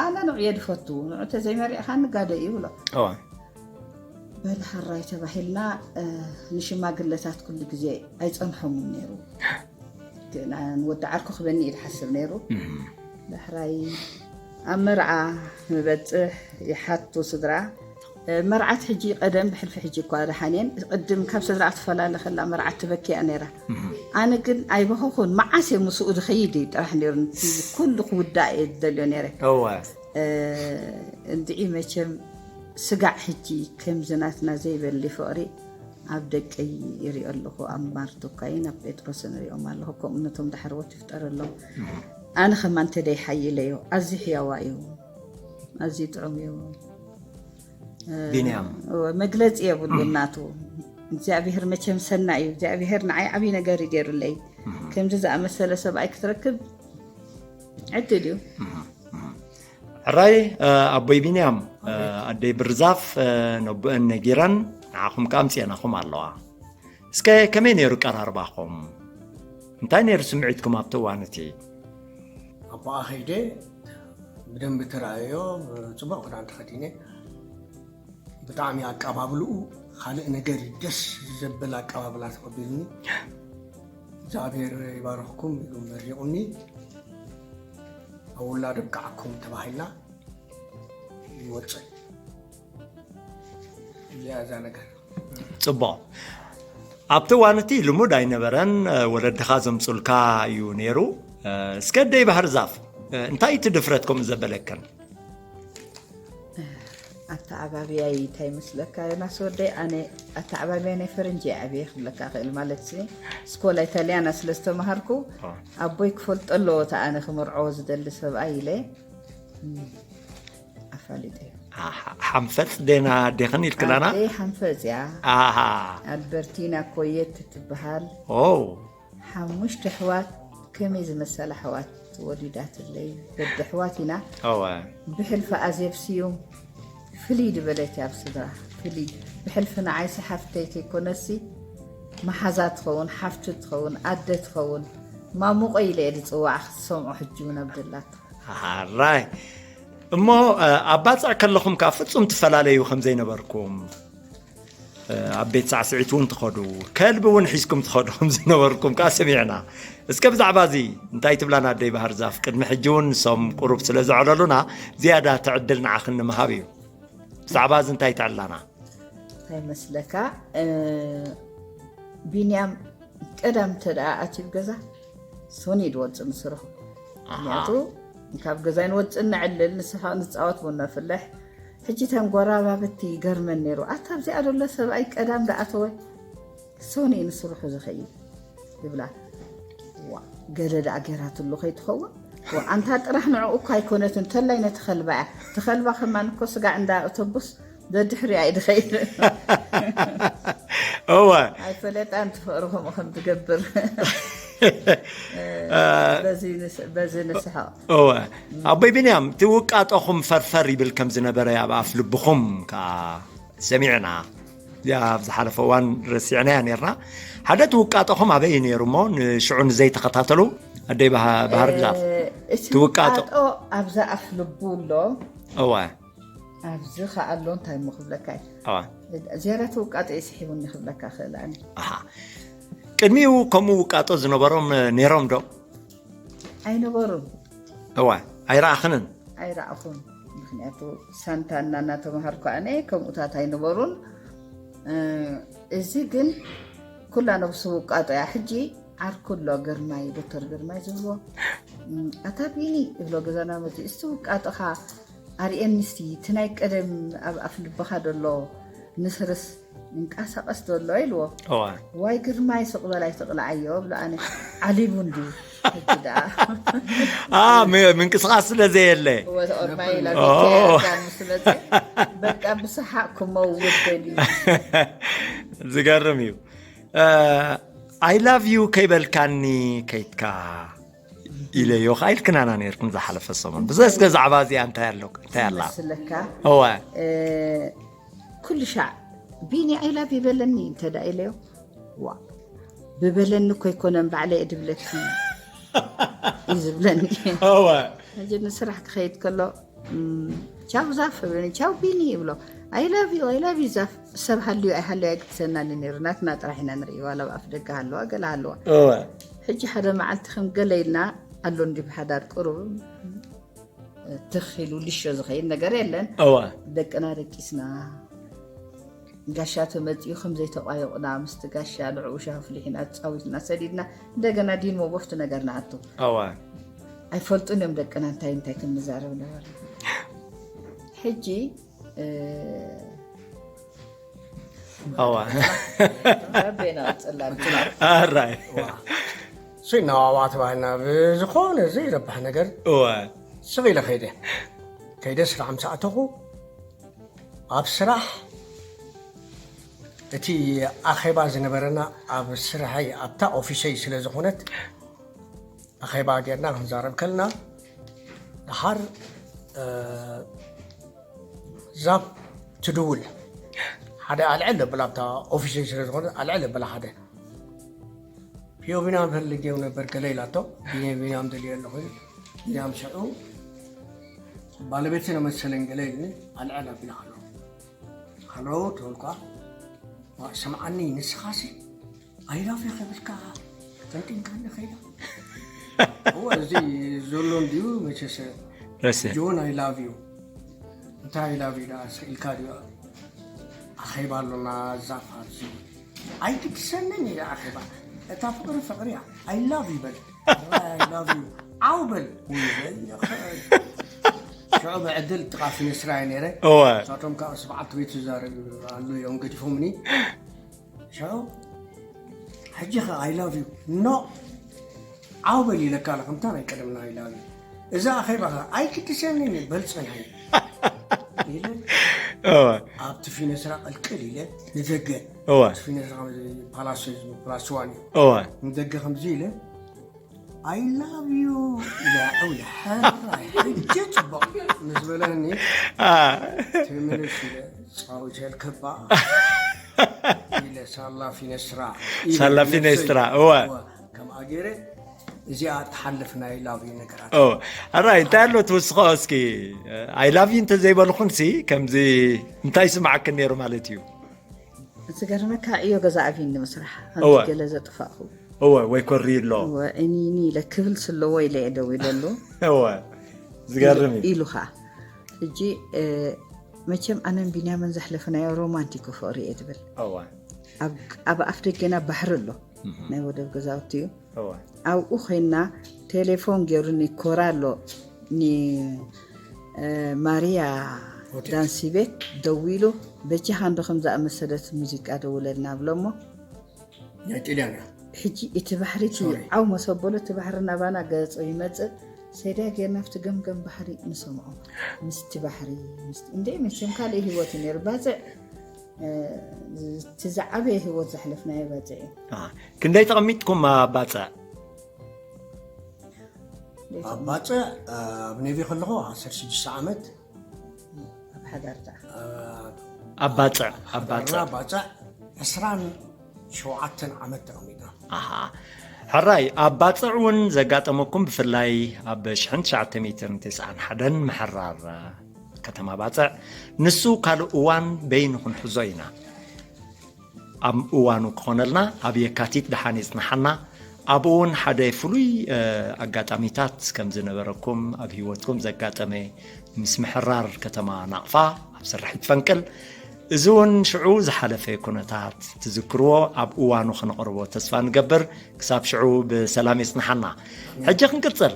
ኣነ ንዑ እየ ድፈቱ ንዑ ተዘይመሪዕኻኒ ጋደ እዩ ብሎ እወ በል ሕራይ ተባሂልና እ፣ ንሽማግለታት ኩሉ ግዜ ኣይፀንሖምን ነይሩ ንወዲ ዓርኩ ክበኒ እዩ ዝሓስብ ነይሩ እም። ዳሕራይ ኣብ መርዓ ንበፅሕ ይሓቱ ስድራ መርዓት ሕጂ ቀደም ብሕልፊ ሕጂ እኳ ደሓን እየን። ቅድም ካብ ስድራ ክትፈላለ ከላ መርዓት ትበኪ እያ ነይራ። ኣነ ግን ኣይበኸኹን፣ መዓስ እየ ምስኡ ዝኸይድ እዩ ጥራሕ ነይሩ። ኩሉ ክውዳእ እየ ዝደልዮ ነይረ። እወ። እንድዒ መቸም ስጋዕ ሕጂ ከምዚ ናትና ዘይበሊ ፍቕሪ ኣብ ደቀይ ይሪኦ ኣለኹ። ኣብ ማርቶካይን ኣብ ጴጥሮስን ሪኦም ኣለኹ። ከምኡ ነቶም ዳሕረዎት ይፍጠረሎም። ኣነ ከማን ተደይ ሓይለዮ። ኣዝዩ ሕያዋ እዩ። ኣዝዩ ጥዑም እዩ። ቢንያም። እወ፣ መግለጺ የብሉን ናቱ። እግዚኣብሔር መቸም ሰናይ እዩ። እግዚኣብሔር ንዓይ ዓብዪ ነገር እዩ ገይሩለይ። ከምዚ ዝኣመሰለ ሰብኣይ ክትረክብ ዕድል እዩ። ሕራይ ኣቦይ ቢንያም፣ ኣደይ ብርዛፍ ነቦአን ነጊረን ንዓኹም ከኣ ኣምፅአናኹም ኣለዋ። እስከ ከመይ ነይሩ ቀራርባኹም? እንታይ ነይሩ ስምዒትኩም ኣብቲ እዋን እቲ? ኣቦኣ ከይደ ብደንቢ ተራእዮ። ፅቡቅ ክዳን ተኸዲነ ብጣዕሚ ኣቀባብልኡ ካልእ ነገር እዩ። ደስ ዘብል ኣቀባብላ ተቐቢሉኒ። እግዚኣብሔር ይባርኽኩም ኢሉ መሪቑኒ። ኣብ ውላድ ኣብቅዓኩም ተባሂልና ይወፅእ። እዚኣ እዛ ነገር ፅቡቕ። ኣብቲ እዋን እቲ ልሙድ ኣይነበረን። ወለድኻ ዘምፁልካ እዩ ነይሩ። እስከ ኣደይ ባህር ዛፍ፣ እንታይ እቲ ድፍረት ከምኡ ዘበለክን? ኣተዓባብያይ እንታይ ይመስለካ ዮናስ ወደይ? ኣነ ኣተዓባብያ ናይ ፈረንጂ እየ ዓብየ ክብለካ እኽእል። ማለት ሲ ስኮላ ኢታልያና ስለ ዝተምሃርኩ ኣቦይ ክፈልጦ ኣለዎ እቲ ኣነ ክምርዖ ዝደሊ ሰብኣይ ኢለ ኣፋሊጠዮ። ሓንፈፅ ዴና ኣዴኽን ኢልክናና? ኣደይ ሓንፈፅ እያ። ኣልበርቲና ኮየት ትበሃል። ሓሙሽተ ኣሕዋት ከመይ ዝመሰላ ኣሕዋት ወሊዳትለይ። ወዲ ኣሕዋት ኢና። ብሕልፊ ኣዜብ ስዩም ፍልይ ዝበለት እያ ኣብ ስድራ። ፍልይ ብሕልፊ ንዓይሲ ሓፍተይ ከይኮነሲ መሓዛ ትኸውን፣ ሓፍቲ ትኸውን፣ ኣደ ትኸውን። ማሙቆ ኢለ እየ ዝፅዋዓ ክትሰምዖ ሕጂ እውን ኣብ ደላቶ። ሓራይ እሞ ኣብ ባፅዕ ከለኹም ከዓ ፍፁም ትፈላለዩ ከም ዘይነበርኩም ኣብ ቤት ሳዕስዒት እውን ትኸዱ፣ ከልቢ እውን ሒዝኩም ትኸዱ ከም ዝነበርኩም ከዓ ሰሚዕና። እስከ ብዛዕባ እዚ እንታይ ትብላና ኣደይ ባህር ዛፍ? ቅድሚ ሕጂ እውን ንሶም ቁሩብ ስለ ዘዕለሉና ዝያዳ እቲ ዕድል ንዓኽን ንምሃብ እዩ። ብዛዕባ እዚ እንታይ ተዕላና? እንታይ መስለካ ቢንያም ቀዳም እንተ ደኣ ኣትዩ ገዛ ሶኒ ድወፅእ ምስርሑ። ምክንያቱ ካብ ገዛ ንወፅእ ነዕልል ንስሓቕ ንፃወት ቡና ፍልሕ። ሕጂ ተን ጎራባብቲ ይገርመን ነይሩ። ኣታ ኣብዚኣ ዘሎ ሰብኣይ ቀዳም ደኣተወ ሶኒ ንስርሑ ዝኸይድ ይብላ። ዋ ገለ ደኣ ገይራትሉ ከይትኸውን። ዋ ኣንታ ጥራሕ ንዕኡ እኳ ኣይኮነትን ተላይ ነቲ ከልባ እያ። እቲ ከልባ ከማን እኮ ስጋዕ እንዳ እተቡስ ደድሕሪኣ እዩ ዝኸይድ። እወ ኣይፈለጣን ትፍቕሪ ከምኡ ከም ትገብር። በዚ ንስሕቕ። እወ ኣቦይ ቢንያም እቲ ውቃጦኹም ፈርፈር ይብል ከም ዝነበረ ኣብ ኣፍ ልብኹም ከዓ ሰሚዕና። እዚኣ ኣብ ዝሓለፈ እዋን ረሲዕናያ ነርና። ሓደ እቲ ውቃጦኹም ኣበይ እዩ ነይሩ እሞ ንሽዑ ንዘይተኸታተሉ ኣደይ ባህር ዛፍ እቲ ውቃጦ ኣብዛ ኣፍ ልቡ ኣሎ። እወ ኣብዚ ከኣሎ እንታይ እሞ ክብለካ እዩ። ዝያዳ ተውቃጦ እዩ ስሒቡኒ ክብለካ ክእል ኣነ። ኣሃ። ቅድሚኡ ከምኡ ውቃጦ ዝነበሮም ነይሮም ዶ? ኣይነበሩን። እዋ ኣይረኣኽንን? ኣይረኣኹን። ምክንያቱ ሳንታና እናተምሃርኩ ኣነ ከምኡታት ኣይነበሩን። እዚ ግን ኩላ ነብሱ ውቃጦ እያ። ሕጂ ዓርኩ ኣሎ ግርማይ፣ ዶክተር ግርማይ ዝብሎ ኣታ ቢኒ እብሎ ገዛና መፂኡ እስቲ ውቃጦኻ ኣርእየኒ እስቲ እቲ ናይ ቀደም ኣብ ኣፍ ልብኻ ዘሎ ንስርስ ይንቀሳቐስ ዘሎ ኢልዎ። እዋ። ዋይ ግርማይ ስቕ በል ኣይትቕልዓዮ እብሎ ኣነ ዓሊቡ እንድዩ ሕጂ ደኣ። አ፣ ም-፣ ምንቅስቓስ ስለ ዘየለ። እወ፣ ተቐርባይ ኢላ ኦ። ቤተይ ኣርጋን ምስ መጸ በቃ ብሰሓቕ ክመውት ደልዩ። ዝገርም እዩ። I love you ከይበልካኒ ከይትካ ኢለዮ ከዓ ኢልክናና ነርክን ዝሓለፈ ሰሙን። ብዘስገ ዛዕባ እዚኣ እንታይ ኣሎ? እንታይ ኣላ? መስለካ? እወ። ኩሉ ሻዕ ቢኒ I love you በለኒ እንተ ደኣ ኢለዮ፣ ዋ ብበለኒ እኮ ኣይኮነን ባዕለይ እየ ድብለኪ እዩ ዝብለኒ። እወ። ሕጂ ንስራሕ ክኸይድ ከሎ ቻው ዛፍ እብለኒ፣ ቻው ቢኒ ይብሎ። I love you, I love you ዛፍ። ሰብ ሃልዩ ኣይሃልዩ ኣይግድሰናን እዩ ነይሩ። ናትና ጥራሕ ኢና ንርኢ። ዋላ ኣብ ኣፍ ደገ ሃለዋ፣ ገለ ሃለዋ። እወ። ሕጂ ሓደ መዓልቲ ከም ገለ ኢልና ኣሎ እንዲ ብሓዳር ቁሩብ ትኽ ኢሉ ልሾ ዝኸይድ ነገር የለን። እወ። ደቅና ደቂስና ጋሻ ተመጺኡ ከም ዘይተቋየቑና ምስቲ ጋሻ ንዕኡ ሻሂ ኣፍሊሕና ተጻዊትና ሰዲድና እንደገና ዲን ሞቦፍቲ ነገር ንኣቱ እወ ኣይፈልጡን እዮም ደቅና እንታይ እንታይ ክንዛረብ ነበርና። ሕጂ እ፣ እወ ረቤና ቀጽላ ኣራይ ስና ዋዋ ተባሂልና ብዝኾነ ዘይረብሕ ነገር እወ ስቕ ኢለ ከይደ። ከይደ ስራሕ ምስ ኣተኹ ኣብ ስራሕ እቲ ኣኼባ ዝነበረና ኣብ ስርሐይ ኣብታ ኦፊሰይ ስለ ዝኾነት ኣኼባ ጌርና ክንዛረብ ከልና ድሓር እ፣ ዛፍ ትድውል ሓደ ኣልዕል ኣብላ ኣብታ ኦፊሰይ ስለ ዝኾነት ኣልዕል ኣብላ ሓደ ፒዮ ቢናም ፈልጌው ነበር ገለ ኢላቶ። ቢንያም ቢንያም ደልየ ኣለኹ። ቢንያም ሽዑ ባለቤትን መሰለን ገለ ኢልኒ ኣልዕል ኣቢላ ኣሎ። ሃሎ ተበልኳ። ዋ፣ ስምዓኒ ንስኻሲ ኣይላፍ ከብልካ ተንጢንካኒ ኸይዳ። እወ እዚ ዘሎ እንድዩ መቸሰ ረስዕ ጆን ኣይ ላቭ ዩ እንታይ ኣይ ላቭ ዩ ደኣ ስኢልካ ድዩ? ኣኼባ ኣሎና ዛፍ ኣብዚ ኣይግድሰንን ኢለ ኣኼባ እታ ፍቕሪ ፍቕሪ እያ። ኣይ ላቭ ዩ በል ኣይ ላቭ ዩ ዓው በል። ውይ በል ይኽእል። ሽዑ ብዕድል ጥቓ ፊነስራ እየ ነይረ። እወ እሳቶም ካብ ስብዓት ቤት ዝዛረብ ኣሎ እዮም ገዲፎምኒ። ሽዑ ሕጂ ኸ ኣይ ላቭ ዩ ኖ ዓው በል ኢለካ ኣለ ከምታ ናይ ቀደምና ኣይ ላቭ ዩ። እዛ ኣኼባ ኸ ኣይክድሰኒ በል ጸንሐ ኢለ እወ ኣብቲ ፊነስራ ቅልቅል ኢለ ንደገ እወ ፊነስራ ፓላስ ፓላስዋን እዩ እወ ንደገ ከምዚ ኢለ ኣይ ላቭ ዩ ኢለ ዓው ኢለ ሕራይ ሕጂ ጽቡቕ ምስ በለኒ አ ትምልስ ኢለ ጻዊተልከባ ኢለ ሳላ ፊነስትራ ኢለ ሳላ ነብሰይ ፊነስትራ፣ እወ። እወ፣ ከምኣ ገይረ እዚኣ ትሓልፍ ናይ ላቭ ዩ ነገራት ኦ ኣራይ እንታይ ኣሎ ትውስኾ እስኪ? ኣይ ላቭ ዩ እንተዘይበልኹን ሲ ከምዚ እንታይ ይስማዓክን ነይሩ ማለት እዩ? ዝገርመካ ዕዮ ገዛ ኣብይኒ ምስራሕ እወ። ገለ ዘጥፋእኹ እወ ወይ ኮሪ ኣሎ እወ እኒኒ ኢለ ክብል ስለዎ ኢለ እየ ደው ኢለሉ እወ ዝገርም እዩ ኢሉ ኸዓ ሕጂ እ፣ መቸም ኣነን ቢንያምን ዘሕለፍናዮ ሮማንቲክ ፍቕሪ እየ ትብል እወ ኣብ- ኣብ ኣፍ ደገና ባሕሪ ኣሎ ናይ ወደብ ገዛውቲ እዩ እወ ኣብኡ ኮይና ቴሌፎን ገይሩኒ ኮራ ኣሎ ኒ እ፣ ማርያ ዳንሲ ቤት ደዊሉ በጃኻ እንዶ ከም ዝኣመሰለት ሙዚቃ ደውለልና ብሎሞ ናይ ጥልያን እያ ሕጂ እቲ ባሕሪ እቲ ዓው መሰበሉ እቲ ባሕሪ ናባና ገጾ ይመጽእ ሰድያ ጌርና ኣብቲ ገምገም ባሕሪ ንሰምዖ ምስቲ ባሕሪ ምስቲ እንደ መቸም ካልእ ህይወት እዩ ነይሩ ባፅዕ እ፣ እቲ ዝዓበየ ህይወት ዘሕለፍናዮ ባፅዕ እዩ አ፣ ክንደይ ተቐሚጥኩም ኣብ ባፅዕ? ኣብ ባፅዕ ኣብ ኔቪ ከለኹ ዓሰርተ ሽዱሽተ ዓመት ኣብ ሓዳርታ ኣብ ባፅዕ ኣብ ባፅዕ ባፅዕ ባፅዕ ዕስራን ሸውዓተን ዓመት ተቐሚጥና ኣሃ ሕራይ ኣብ ባፅዕ እውን ዘጋጠመኩም ብፍላይ ኣብ ሽሕን ትሽዓተ ሚእትን ተስዓን ሓደን ምሕራር ከተማ ባፅዕ ንሱ ካልእ እዋን በይኑ ክንሕዞ ኢና ኣብ እዋኑ ክኾነልና ኣብ የካቲት ደሓን የፅንሓና ኣብኡ እውን ሓደ ፍሉይ ኣጋጣሚታት ከም ዝነበረኩም ኣብ ህይወትኩም ዘጋጠመ ምስ ምሕራር ከተማ ናቕፋ ኣብ ስርሒት ፈንቅል እዚ እውን ሽዑ ዝሓለፈ ኩነታት ትዝክርዎ ኣብ እዋኑ ከነቕርቦ ተስፋ ንገብር ክሳብ ሽዑ ብሰላም የፅንሓና ሕጂ ክንቅፅል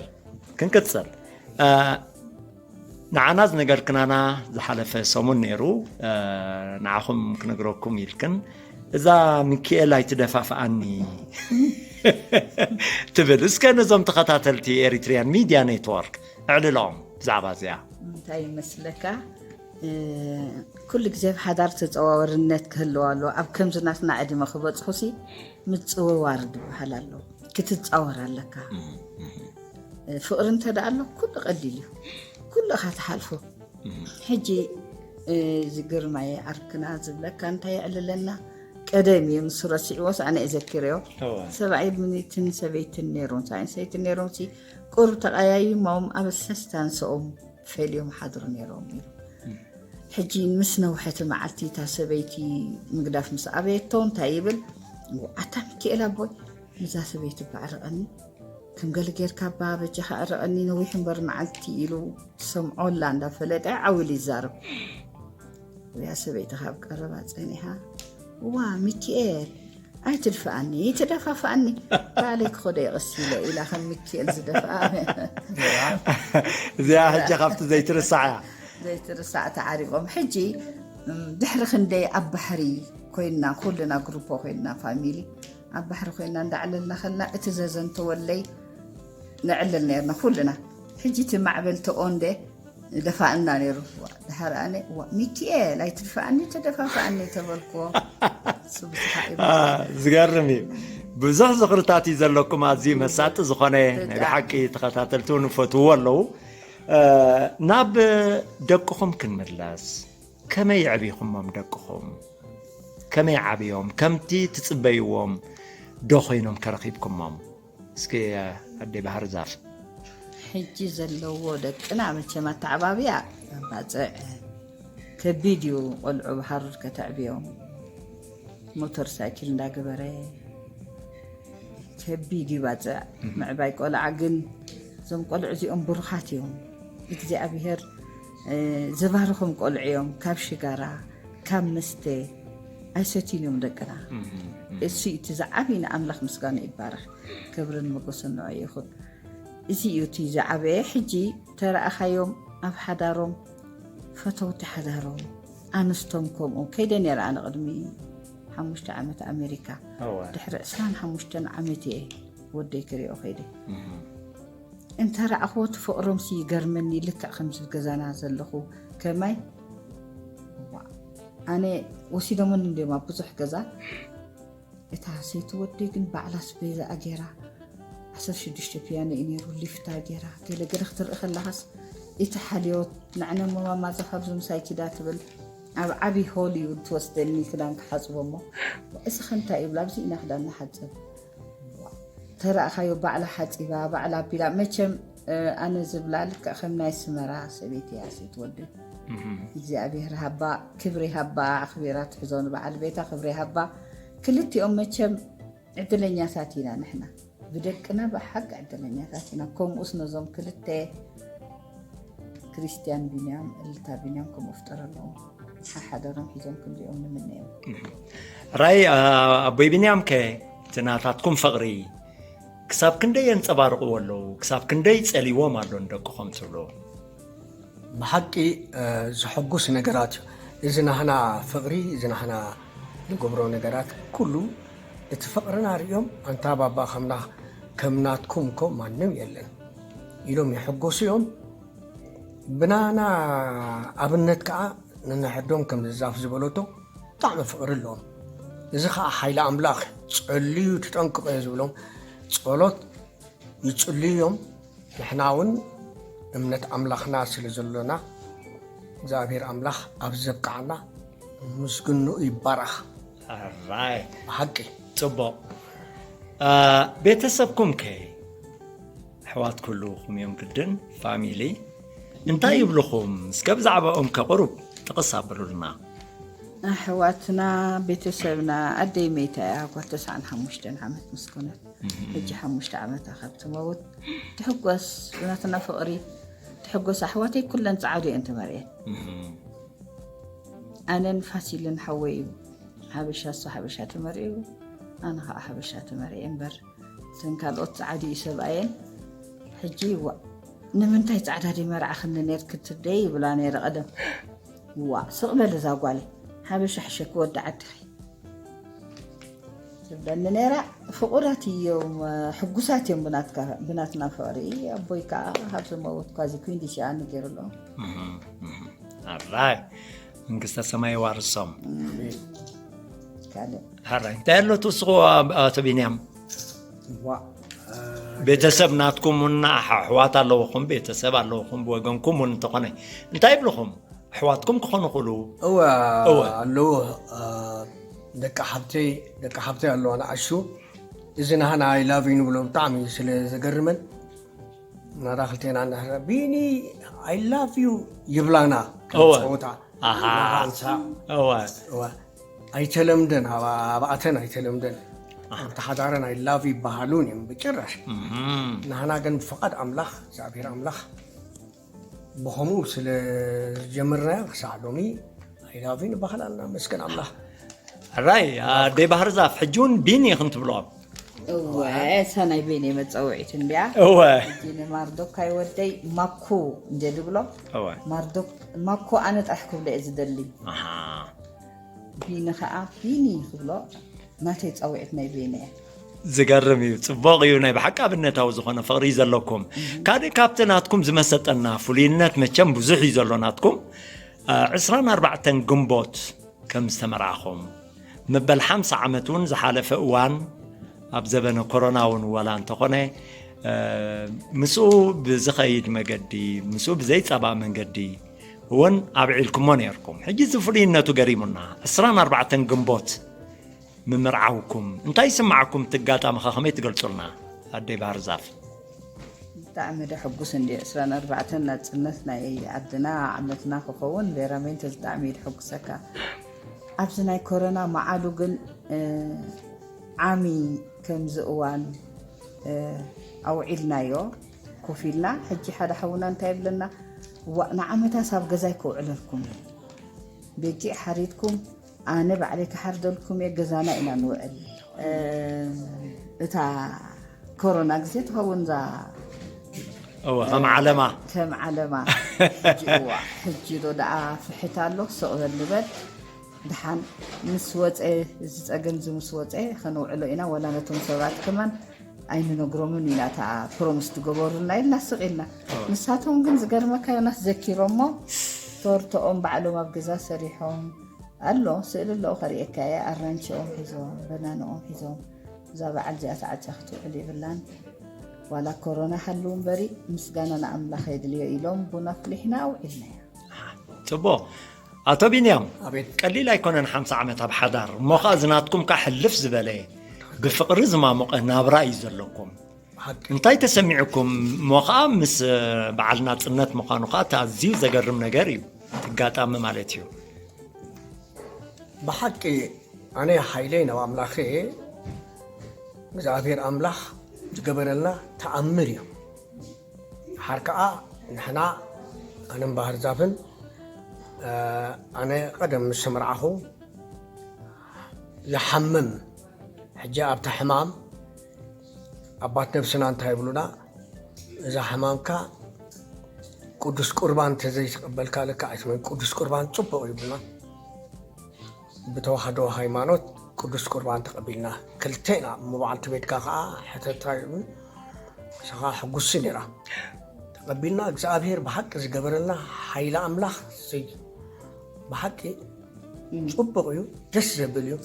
ክንቅፅል ንዓና ዝነገርክናና ዝሓለፈ ሰሙን ነይሩ ንዓኹም ክነግረኩም ኢልክን እዛ ሚኪኤል ኣይትደፋፍኣኒ ትብል እስከ ነዞም ተኸታተልቲ ኤሪትሪያን ሚድያ ኔትወርክ ኣዕልሎም ብዛዕባ እዚኣ እንታይ ይመስለካ ኩሉ ግዜ ኣብ ሓዳር ተፀዋወርነት ክህልዋ ኣለዎ ኣብ ከምዚ ናትና ዕድመ ክበፅኹሲ ምፅውዋር ዝበሃል ኣሎ ክትፃወር ኣለካ ፍቕሪ እንተ ደኣ ኣሎ ኩሉ ቀሊል እዩ ኩሉ እኻ ትሓልፎ ሕጂ እዚ ግርማየ ዓርክና ዝብለካ እንታይ የዕልለና ቀደም እዩ ንሱ ረሲዕዎስ ኣነ እዘኪረዮ ሰብኣይ ምኒትን ሰበይትን ነይሮም ሰብኣይን ሰበይትን ነይሮም ቁሩብ ተቐያይሞም ኣብ ሰስታንስኦም ፈልዮም ሓድሩ ነይሮም እዩ ሕጂ ምስ ነውሐቲ መዓልቲ እታ ሰበይቲ ምግዳፍ ምስ ኣበየቶ እንታይ ይብል ኣታ ሚካኤል ኣቦይ እዛ ሰበይቲ ባዕርቐኒ ከም ገለ ጌርካ ባ በጃኻ ዕረቐኒ ነዊሕ እምበር መዓልቲ ኢሉ ትሰምዖ ኣላ እንዳፈለጠ ዓው ኢሉ ይዛረብ እያ ሰበይቲ ካብ ቀረባ ጸኒሓ፣ "እዋ ሚኪኤል ኣይትድፍኣኒ፣ ኣይትደፋፍኣኒ፣ ባዕለይ ክኸዶ እየ ቀስ ኢለ" ኢላ ከም ሚኪኤል ዝደፍኣ። እዚኣ ሕጂ ካብቲ ዘይትርሳዕ እያ። ዘይትርሳዕ ተዓሪቖም። ሕጂ እም፣ ድሕሪ ክንደይ ኣብ ባሕሪ ኮይንና፣ ኩልና ግሩፖ ኮይንና፣ ፋሚሊ ኣብ ባሕሪ ኮይንና እንዳዕለልና ከልና፣ እቲ ዘዘንተወለይ ንዕልል ነርና ኩልና። ሕጂ እቲ ማዕበል ተኦንደ ደፋእና ነይሩ። ድሓር ኣነ፣ "ዋ፣ ሚኪኤል ኣይትድፍኣኒ፣ ተደፋፍኣኒ" ተበልክዎ። እሱ ብስሓቕ እዩ። ዝገርም እዩ። ብዙሕ ዝኽርታት እዩ ዘለኩም፣ ኣዝዩ መሳጢ ዝኾነ። ናይ ብሓቂ ተኸታተልቲ እውን ይፈትውዎ ኣለዉ። ናብ ደቅኹም ክንምለስ፣ ከመይ የዕቢኹሞም ደቅኹም? ከመይ ዓብዮም? ከምቲ ትጽበይዎም ዶ ኮይኖም ከረኺብኩሞም? እስኪ ኣደይ ባህር ዛፍ። ሕጂ ዘለዎ ደቅና መቸም ኣተዓባብያ ባፅዕ ከቢድ እዩ። ቆልዑ ብሃሩር ከተዕብዮም ሞተር ሳይክል እንዳገበረ ከቢድ እዩ ባፅዕ ምዕባይ ቆልዓ። ግን እዞም ቆልዑ እዚኦም ብሩኻት እዮም። እግዚኣብሔር ዝባርኾም ቆልዑ እዮም። ካብ ሽጋራ ካብ መስተ ኣይሰትዩን እዮም ደቅና። እሱ እቲ ዝዓብይ ንኣምላኽ ምስጋና ይባረኽ። ክብርን መጎስን ንዑ ይኹን። እዚ እዩ እቲ ዝዓበየ። ሕጂ ተረኣኻዮም ኣብ ሓዳሮም ፈተውቲ ሓዳሮም ኣንስቶም ከምኡ ከይደ ነይረ። ኣነ ቅድሚ ሓሙሽተ ዓመት ኣሜሪካ ድሕሪ ዕስራን ሓሙሽተን ዓመት እየ ወደይ ክሪኦ ከይደ። እንተ ረኣኽዎ እቲ ፍቕሮምሲ ይገርመኒ። ልክዕ ከምዚ ገዛና ዘለኹ ከማይ ኣነ ወሲዶምን እንዲዮም ኣብ ብዙሕ ገዛ። እታ ሰይቲ ወደይ ግን ባዕላ ስቤዛኣ ገይራ ዓሰርተ ሽዱሽተ ፒያኖ እዩ ነይሩ። ሊፍታ ገይራ ገለ ገለ ክትርኢ ከለኻስ እቲ ሓልዮት ንዕነ መማማ ዛፋ ኣብዚ ምሳይ ኪዳ ትብል ኣብ ዓብዪ ሆል እዩ ትወስደኒ ክዳን ክሓፅቦ እሞ እዚ ከንታ ይብላ ኣብዚ ኢና ክዳን ንሓፅብ ተረእኻዮ ባዕላ ሓፂባ ባዕላ ኣቢላ መቸም ኣነ ዝብላ ልክዕ ከም ናይ ስመራ ሰበይቲ እያ ሴት ወዲ እግዚኣብሔር ሃባ ክብሪ ሃባ ኣኽቢራ ትሕዞ ንበዓል ቤታ ክብሪ ሃባ ክልቲኦም መቸም ዕድለኛታት ኢና ንሕና ብደቅና ብሓቂ ዕድለኛታት ኢና ከምኡስ ነዞም ክልተ ክርስቲያን ቢንያም እልታ ቢንያም ከምኡ ፍጠረሎም ሓሓደሮም ሒዞም ክንሪኦም ንምነዮም ራይ ኣቦይ ቢንያም ከ እቲ ናታትኩም ፍቕሪ ክሳብ ክንደይ የንፀባርቕዎ ኣለዉ ክሳብ ክንደይ ፀሊዎም ኣሎ ንደቅኹም ትብሉ ብሓቂ ዘሐጉስ ነገራት እዩ እዚ ናህና ፍቕሪ እዚ ናህና ንገብሮ ነገራት ኩሉ እቲ ፍቕርና ርእዮም ኣንታ ባባ ከምና ከምናትኩም እኮ ማንም የለን ኢሎም ይሕጎሱ እዮም ብናና ኣብነት ከዓ ንንሕዶም ከም ዝዛፍ ዝበለቶ ብጣዕሚ ፍቕሪ ኣለዎም እዚ ከዓ ሓይሊ ኣምላኽ ጸልዩ ትጠንቅቆ እየ ዝብሎም ጸሎት ይጽልዩ እዮም ንሕና እውን እምነት ኣምላኽና ስለ ዘሎና እግዚኣብሔር ኣምላኽ ኣብ ዘብቅዓና ምስግንኡ ይባረኽ ራይ ብሓቂ ፅቡቕ ቤተሰብኩም ከ ኣሕዋት ክህልውኹም እዮም ግድን ፋሚሊ እንታይ ይብልኹም እስከ ብዛዕባኦም ከቕሩብ ጥቕስ ኣብሉልና ኣሕዋትና ቤተሰብና ኣደይ መይታ እያ ጓል ተስዓን ሓሙሽተን ዓመት ምስ ኮነት ሕጂ ሓሙሽተ ዓመታ ካብ ትመውት ትሕጎስ ብናትና ፍቕሪ ትሕጎስ ኣሕዋተይ ኩለን ፃዓዱ እየን ተመርየን ኣነን ፋሲልን ሓወይ እዩ ሓበሻ እሱ ሓበሻ ተመርዩ ኣነ ከዓ ሓበሻ ተመርየ እምበር እተን ካልኦት ፃዓዱ እዩ ሰብኣየን ሕጂ ዋ ንምንታይ ፃዕዳ ደይ መርዓ ክንነር ክትደይ ይብላ ነይረ ቀደም ዋ ስቕ በል እዛ ጓለይ ሓበሻ ሕሸ ክወዲ ዓድኺ ትብለኒ ነይራ ፍቑራት እዮም ሕጉሳት እዮም ብናትና ፍቕሪ ኣቦይ ከዓ ካብ ዝመውት ኳዚ ኩንዲሽኣ ንገይሩ ኣለዎ ኣራይ መንግስተ ሰማይ ዋርሶም ካልእ ሓራይ እንታይ ኣሎ ትውስኹ ኣቶ ቢንያም ዋ ቤተሰብ ናትኩም እውን ኣሕዋት ኣለውኹም ቤተሰብ ኣለውኹም ብወገንኩም እውን እንተኾነ እንታይ ይብልኹም ኣሕዋትኩም ክኾኑ ክእሉ እወ እወ። ኣለዎ እ፣ ደቂ ሓብተይ ደቂ ሓብተይ ኣለዋ ንኣሹ እዚ ናህና ኣይላቭ ንብሎ ብጣዕሚ እዩ ስለ ዘገርመን ናዳ ክልቴና እንድሕር ቢኒ ኣይላቭ ዩ ይብላና እወ። ጸወታ ኣሃ። ናሃንሳ እወ እወ ኣይተለምደን ኣብ- ኣብኣተን ኣይተለምደን ኣብቲ ሓዳረን ኣይላቭ ይበሃሉን እዮም ብጭራሽ እህም። ናህና ግን ብፍቓድ ኣምላኽ እግዚኣብሔር ኣምላኽ ብኸምኡ ስለ ዝጀመርናዮ ክሳዕ ሎሚ ዳዊት ይበሃል ኣልና መስገን ኣምላኽ። ሕራይ ኣደይ ባህር ዛፍ ሕጂ እውን ቢኒ ኢኽን ትብልኦም። እወ፣ እሳ ናይ ቤኔ መፀውዒት እንድያ። እወ ሕጂ ንማርዶካይ ወደይ ማኩ እንደ ድብሎ እወ ማርዶክ ማኩ ኣነ ጥራሕ ክብሎ እየ ዝደሊ። ኣሃ ቢኒ ከዓ ቢኒ ክብሎ ናተይ ፀውዒት ናይ ቤኔ እያ። ዝገርም እዩ። ፅቡቕ እዩ። ናይ ብሓቂ ኣብነታዊ ዝኾነ ፍቕሪ እዩ ዘለኩም። ካልእ ካብቲ ናትኩም ዝመሰጠና ፍሉይነት መቸም ብዙሕ እዩ ዘሎ ናትኩም። እ፣ ዕስራን ኣርባዕተን ግንቦት ከም ዝተመርዓኹም መበል ሓምሳ ዓመት እውን ዝሓለፈ እዋን ኣብ ዘበነ ኮሮና እውን ዋላ እንተኾነ እ፣ ምስኡ ብዝኸይድ መገዲ ምስኡ ብዘይፀባእ መንገዲ እውን ኣብዒልኩሞ ነርኩም። ሕጂ እዚ ፍሉይነቱ ገሪሙና ዕስራን ኣርባዕተን ግንቦት ምምርዓውኩም እንታይ ይስማዓኩም? እቲ ኣጋጣሚ ከ ከመይ ትገልጹልና? ኣደይ ባህር ዛፍ ብጣዕሚ ደሐጉስ እንዲ ዕስራን ኣርባዕተን ናፅነት ናይ ዓድና ዓመትና ክኸውን ቬራሜንተ ብጣዕሚ ይድሐጉሰካ። ኣብዚ ናይ ኮሮና መዓሉ ግን እ፣ ዓሚ ከምዚ እዋን እ፣ ኣውዒልናዮ ኮፍ ኢልና። ሕጂ ሓደ ሓውና እንታይ ይብለና፣ ዋ ንዓመታስ ኣብ ገዛይ ከውዕለልኩም እዩ፣ በጊዕ ሓሪድኩም ኣነ ባዕለይ ክሓርደልኩም እየ፣ ገዛና ኢና ንውዕል። እ፣ እታ ኮሮና ግዜ ትኸውን እዛ እወ ከም ዓለማ ከም ዓለማ። ሕጂ እዋ ሕጂ ዶ ደኣ ፍሕት ኣሎ፣ ስቕ በል ንበል። ድሓን ምስ ወፀ፣ እዚ ፀገም እዚ ምስ ወፀ ከነውዕሎ ኢና፣ ወላ ነቶም ሰባት ከማን ኣይንነግሮምን ኢና፣ እታ ፕሮምስ ትገበሩልና ኢልና ስቕ ኢልና። ንሳቶም ግን ዝገርመካ ዮናስ ዘኪሮሞ ቶርቶኦም ባዕሎም ኣብ ገዛ ሰሪሖም ኣሎ፣ ስእሊ ኣለዉ ከርእየካ እየ። ኣራንቺኦም ሒዞም፣ በናንኦም ሒዞም፣ እዛ በዓል እዚኣ ተዓፅያ ክትውዕል የብላን። ዋላ ኮሮና ሃልው እምበሪ ምስጋና ንኣምላኽ የድልዮ ኢሎም ቡን ኣፍሊሕና ኣውዒልናያ። ጽቡቕ። ኣቶ ቢንያም፣ ኣቤት። ቀሊል ኣይኮነን ሓምሳ ዓመት ኣብ ሓዳር፣ እሞ ኸኣ ዝናትኩም ከኣ ሕልፍ ዝበለ ብፍቕሪ ዝማሞቐ ናብራ እዩ ዘለኩም። ሓቂ። እንታይ ተሰሚዑኩም? እሞ ኸኣ ምስ በዓል ናጽነት ምዃኑ ኸኣ እቲ ኣዝዩ ዘገርም ነገር እዩ፣ እቲ ኣጋጣሚ ማለት እዩ። ብሓቂ ኣነ ሓይለይ ናብ ኣምላኸ፣ እግዚኣብሔር ኣምላኽ ዝገበረልና ተኣምር እዩ። ሓር ከዓ ንሕና ኣነን ባህር ዛፍን፣ እ፣ ኣነ ቀደም ምስ ተመርዓኹ ይሓምም። ሕጂ ኣብታ ሕማም ኣባት ነብስና እንታይ ይብሉና፣ እዛ ሕማምካ ቅዱስ ቁርባን እንተዘይተቐበልካ ልክዕ ኣይትመን። ቅዱስ ቁርባን ጽቡቕ ይብሉና። ብተዋህዶ ሃይማኖት ቅዱስ ቁርባን ተቐቢልና ክልቴና እሞ በዓልቲ ቤትካ ከዓ ሕተታ ይብል። ንሳ ከዓ ሕጉሲ ነይራ። ተቐቢልና እግዚኣብሔር ብሓቂ ዝገበረልና ሓይሊ ኣምላኽ ዘይ-፣ ብሓቂ ጽቡቕ እዩ፣ ደስ ዘብል እዩ።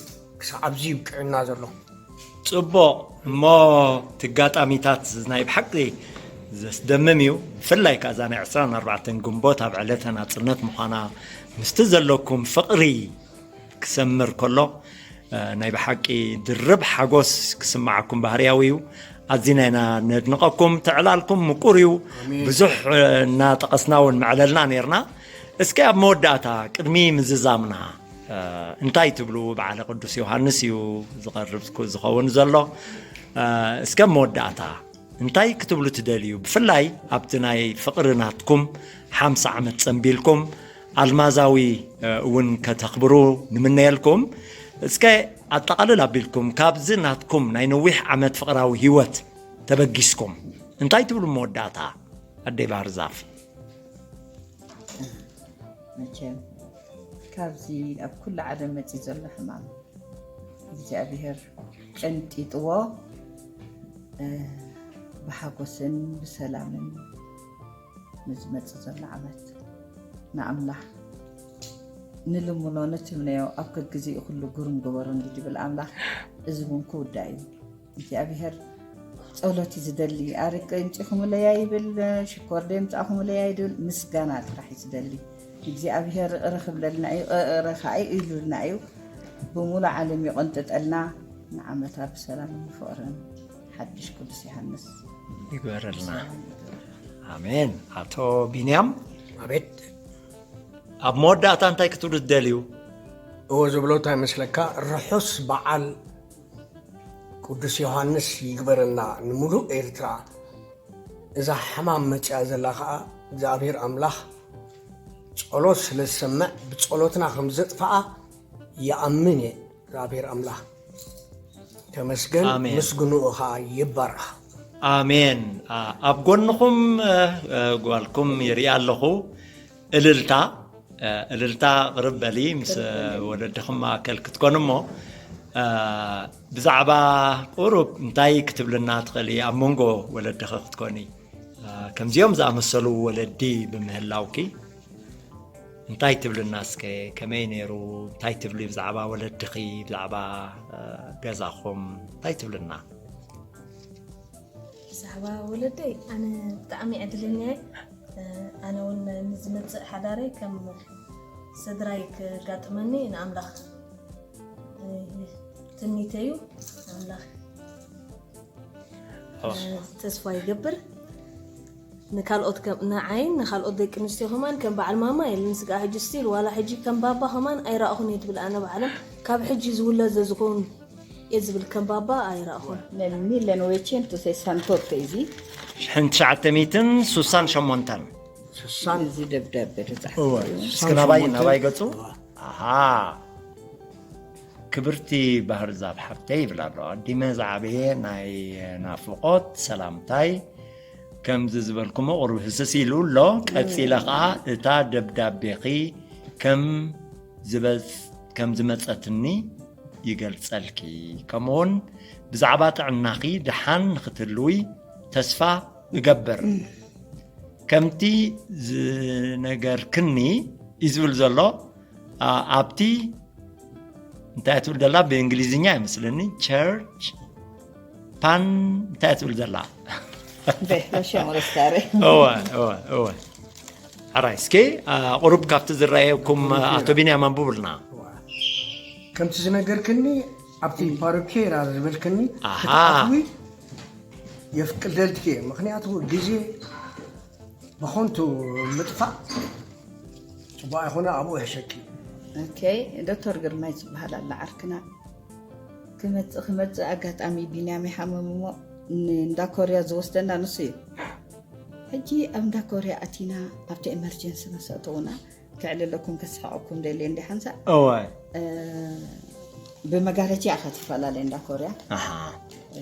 ክሳብ ኣብዚ ይብቅዕና ዘሎ። ጽቡቕ። እሞ እቲ ኣጋጣሚታት ናይ ብሓቂ ዘስደምም እዩ። ብፍላይ ከኣ እዛ ናይ ዕስራን ኣርባዕተን ግንቦት ኣብ ዕለተ ናጽነት ምዃና ምስቲ ዘለኩም ፍቕሪ ክሰምር ከሎ፣ እ፣ ናይ ብሓቂ ድርብ ሓጎስ ክስምዓኩም ባህርያዊ እዩ። ኣዚና ኢና ነድንቐኩም። ትዕላልኩም ምቁር እዩ። ብዙሕ፣ እ፣ እናጠቐስና እውን መዕለልና ነይርና። እስከ ኣብ መወዳእታ ቅድሚ ምዝዛምና፣ እ፣ እንታይ ትብሉ? በዓለ ቅዱስ ዮሃንስ እዩ ዝቐርብ ዝኸውን ዘሎ። እ፣ እስከ ኣብ መወዳእታ እንታይ ክትብሉ ትደልዩ? ብፍላይ ኣብቲ ናይ ፍቕሪ ናትኩም ሓምሳ ዓመት ጸንቢልኩም ኣልማዛዊ፣ እ፣ እውን ከተኽብሩ ንምነየልኩም። እስከ ኣጠቓልል ኣቢልኩም ካብዚ ናትኩም ናይ ነዊሕ ዓመት ፍቕራዊ ህይወት ተበጊስኩም እንታይ ትብሉ መወዳእታ? ኣደይ ባህር ዛፍ። መቸም ካብዚ ኣብ ኩሉ ዓለም መፂ ዘሎ ሕማም እግዚኣብሔር ቀንጢጥዎ፣ እ፣ ብሓጎስን ብሰላምን ንዝመፅእ ዘሎ ዓመት ንኣምላኽ ንልምኖ፣ ንትምነዮ፣ ኣብ ከግዜኡ ኩሉ ግሩም ግበሮ እንዲ ድብል ኣምላኽ፣ እዚ እውን ክውዳእ እዩ። እግዚኣብሔር ጸሎት እዩ ዝደሊ። ኣረቂ የምጺኹምለይ ኣይብል፣ ሽኮር ዶ የምጻኹምለይ ኣይብል፣ ምስጋና ጥራሕ እዩ ዝደሊ። እግዚኣብሔር ይቕረ ክብለልና እዩ፣ ይቕረ ከዓ እዩ ኢሉልና እዩ። ብሙሉ ዓለም ይቐንጥጠልና። ንዓመታ ብሰላምን ብፍቕርን ሓድሽ ቅዱስ ዮሃንስ ይግበረልና። ኣሜን። ኣቶ ቢንያም፣ ኣቤት። ኣብ መወዳእታ እንታይ ክትብሉ ትደልዩ? እዎ ዝብሎ እንታይ መስለካ፣ ርሑስ በዓል ቅዱስ ዮሃንስ ይግበረና ንምሉእ ኤርትራ። እዛ ሕማም መጽያ ዘላ ኸኣ እግዚኣብሔር ኣምላኽ ጾ-፣ ጸሎት ስለ ዝሰምዕ ብጸሎትና ከም ዘጥፍኣ ይኣምን እየ። እግዚኣብሔር ኣምላኽ ተመስገን፣ ኣሜን። ምስግንኡ ኸዓ ይባረኽ። ኣሜን። ኣ-፣ ኣብ ጎንኹም፣ እ፣ እ፣ ጓልኩም ይርኢ ኣለኹ። እልልታ፣ እ፣ እልልታ ቅርብ በሊ፣ ምስ፣ እ፣ ወለድኹም ማእከል ክትኮኑ እሞ፣ እ፣ ብዛዕባ ቁሩብ እንታይ ክትብልና ትኽእሊ ኣብ መንጎ ወለድኺ ክትኮኒ? እ፣ ከምዚኦም ዝኣመሰሉ ወለዲ ብምህላውኪ እንታይ ትብልና እስከ? ከመይ ነይሩ? እንታይ ትብሊ ብዛዕባ ወለድኺ፣ ብዛዕባ፣ እ፣ ገዛኹም እንታይ ትብልና? ብዛዕባ ወለደይ ኣነ ብጣዕሚ ዕድለኛ እየ። እ፣ ኣነ እውን ንዝመጽእ ሓዳረይ ከም ስድራይ ክጋጥመኒ ንኣምላኽ፣ እ፣ ትምኒተይ እዩ። ኣምላኽ፣ እ፣ ተስፋ ይገብር። ንካልኦት ከም፣ ንዓይን ንካልኦት ደቂ ኣንስትዮ ከማን ከም በዓል ማማ የለን። ስጋ ሕጂ ስቲል ዋላ ሕጂ ከም ባባ ከማን ኣይረኣኹን እየ ትብል። ኣነ ባዕለን ካብ ሕጂ ዝውለድ ዘዝኸውን እየ ዝብል ከም ባባ ኣይረኣኹን። Nel millenovecentosessantotto እዚ ሽሕን ትሽዓተ ሚእትን ሱሳን ሸሞንተን። ስሳን እዚ ደብዳቤ ተጻሕፈ እወ። እዩ። እስኪ ናባይ፣ ናባይ ገጹ። እወ። ኣሃ። ክብርቲ ባህርዛፍ ሓፍተይ ይብል ኣሎ። ኣዲመ ዝዓበየ ናይ ናፍቖት ሰላምታይ ከምዚ ዝበልኩሞ ቁሩብ ህስስ ኢሉ ኣሎ። ቀጺለ ኸዓ እታ ደብዳቤኺ ከም ዝበጽ-፣ ከም ዝመጸትኒ ይገልጸልኪ። ከምኡውን ብዛዕባ ጥዕናኺ ደሓን ንኽትህልዊ ተስፋ እገብር። ከምቲ ዝነገርክኒ እዩ ዝብል ዘሎ፣ ኣ-፣ ኣብቲ እንታይ ትብል ዘላ ብእንግሊዝኛ ይመስለኒ፣ ቸርች ፓን እንታይ ትብል ዘላ? Beh, lasciamo restare. እወ፣ እወ፣ እወ። ሕራይ፣ እስኪ፣ ኣ፣ ቁሩብ ካብቲ ዝረኣየኩም ኣቶ ቢንያም ኣንብቡልና። ከምቲ ዝነገርክኒ ኣብቲ ፓሮኪራ ዝበልክኒ ኣሃ። ክትኣትዊ የፍቅደልኪ እየ። ምኽንያቱ ግዜ ብኸንቱ ምጥፋእ ጽቡቕ ኣይኮነ፣ ኣብኡ ይሕሸኪ። ኦኬ፣ ዶክተር ግርማይ ዝበሃል ኣላ ዓርክና። ክመጽእ፣ ክመጽእ ኣጋጣሚ ቢንያም ይሓመም እሞ ን-፣ እንዳ ኮርያ ዝወስደና ንሱ እዩ። ሕጂ ኣብ እንዳ ኮርያ ኣቲና ኣብቲ ኤመርጀንሲ ምስ ኣእተዉና፣ ከዕልለኩም ከስሕቐኩም ደልየ እንዲ ሓንሳእ። እወ። እ፣ ብመጋረጃ ኢኻ ትፈላለ እንዳ ኮርያ። ኣሃ።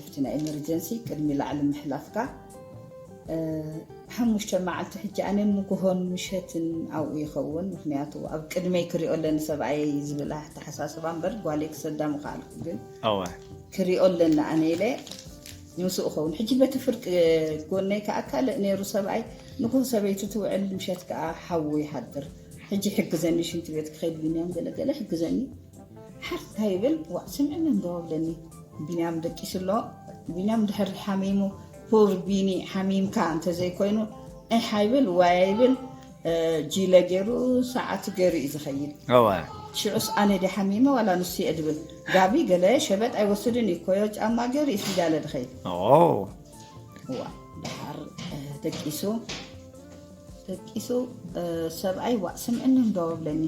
ኣብቲ ናይ ኤመርጀንሲ ቅድሚ ላዕሊ ምሕላፍካ፣ እ፣ ሓሙሽተ መዓልቲ ሕጂ ኣነ ንግሆን ምሸትን ኣብኡ ይኸውን። ምኽንያቱ ኣብ ቅድመይ ክሪኦ ኣለኒ ሰብኣየይ ዝብል ኣተሓሳስባ እምበር ጓለይ ክሰዳ ምኽኣልኩ፣ ግን እወ። ክሪኦ ኣለኒ ኣነ ኢለ ምስኡ ኸውን። ሕጂ በቲ ፍርቂ ጎነይ ከኣ ካልእ ነይሩ ሰብኣይ። ንግሆ ሰበይቱ ትውዕል፣ ምሸት ከኣ ሓዉ ይሓድር። ሕጂ ሕግዘኒ፣ ሽንቲ ቤት ክኸይድ ቢንያም ገለገለ ሕግዘኒ። ሓርታ ይብል፣ ዋእ፣ ስምዕኒ እንዶ ኣብለኒ። ቢንያም ደቂሱ ኣሎ። ቢንያም ድሕሪ ሓሚሙ፣ ፑር ቢኒ፣ ሓሚምካ እንተዘይኮይኑ፣ እሕ ኣይብል፣ ዋይ ኣይብል፣ እ፣ ጂለ ገይሩ፣ ሰዓት ገይሩ እዩ ዝኸይድ። እወ። ሽዑስ ኣነ ድየ ሓሚመ ዋላ ንሱ እየ ድብል። ጋቢ ገለ ሸበጥ ኣይወስድን እዩ፣ ኮዮ ጫማ ገይሩ እዩ ስጃለ ድኸይድ። ኦ። እዋ፣ ደሓር፣ እ፣ ደቂሱ፣ ደቂሱ፣ እ፣ ሰብኣይ፣ ዋእ፣ ስምዕኒ እንዶ ኣብለኒ።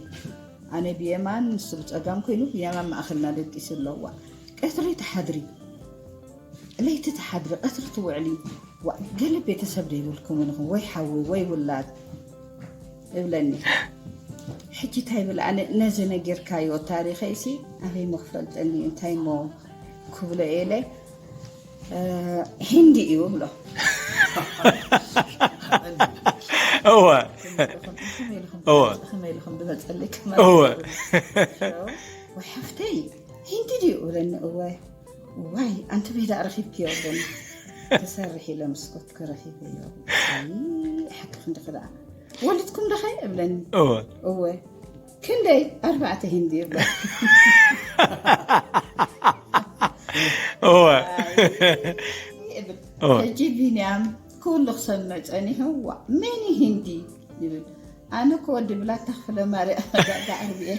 ኣነ ብየማን፣ ንሱ ብጸጋም ኮይኑ፣ ብየማን ማእኸልና ደቂሱ ኣሎ። ዋእ፣ ቀትሪ ትሓድሪ፣ ለይቲ ትሓድሪ፣ ቀትሪ ትውዕሊ። ዋእ፣ ገለ ቤተሰብ ዶ ይብልኩምን ኢኹም? ወይ ሓዊ፣ ወይ ውላድ እብለኒ። ሕጂ እንታይ ይብል? ኣነ ነዚ ነጊርካዮ ታሪኸይሲ ኣበይ እሞ ክፈልጠኒ እዩ? እንታይ እሞ ክብሎ እየ ኢለ፣ እ፣ ሂንዲ እዩ እብሎ። እወ። ከመይ ኢልኩም፣ እወ። ከመይ ኢልኩም ዝመጸለይ ከማን እወ። ወይ ሓፍተይ፣ ሂንዲ ድዩ? እብለኒ፣ እወ። ዋይ፣ ኣንቲ በይዳ ረኺብክዮ እብለኒ። ትሰርሕ ኢለ መስኮት ክረኺበዮ። ኣይ፣ ሓቂ ክንድኺ ደኣ። ወሊድኩም ዶ ኸ? እብለኒ። እወ። እወ። ክንደይ? ኣርባዕተ ሂንዲ እብሎ። እወ። ኣይ፣ እብል። እወ። ሕጂ ቢንያም ኩሉ ክሰምዕ ጸኒሑ፣ "ዋ፣ መን እዩ ሂንዲ?" ይብል። ኣነ እኮ ወዲ ብላታ ክፍለ ማርያም ኣጋጋ ዓርቢ እየ።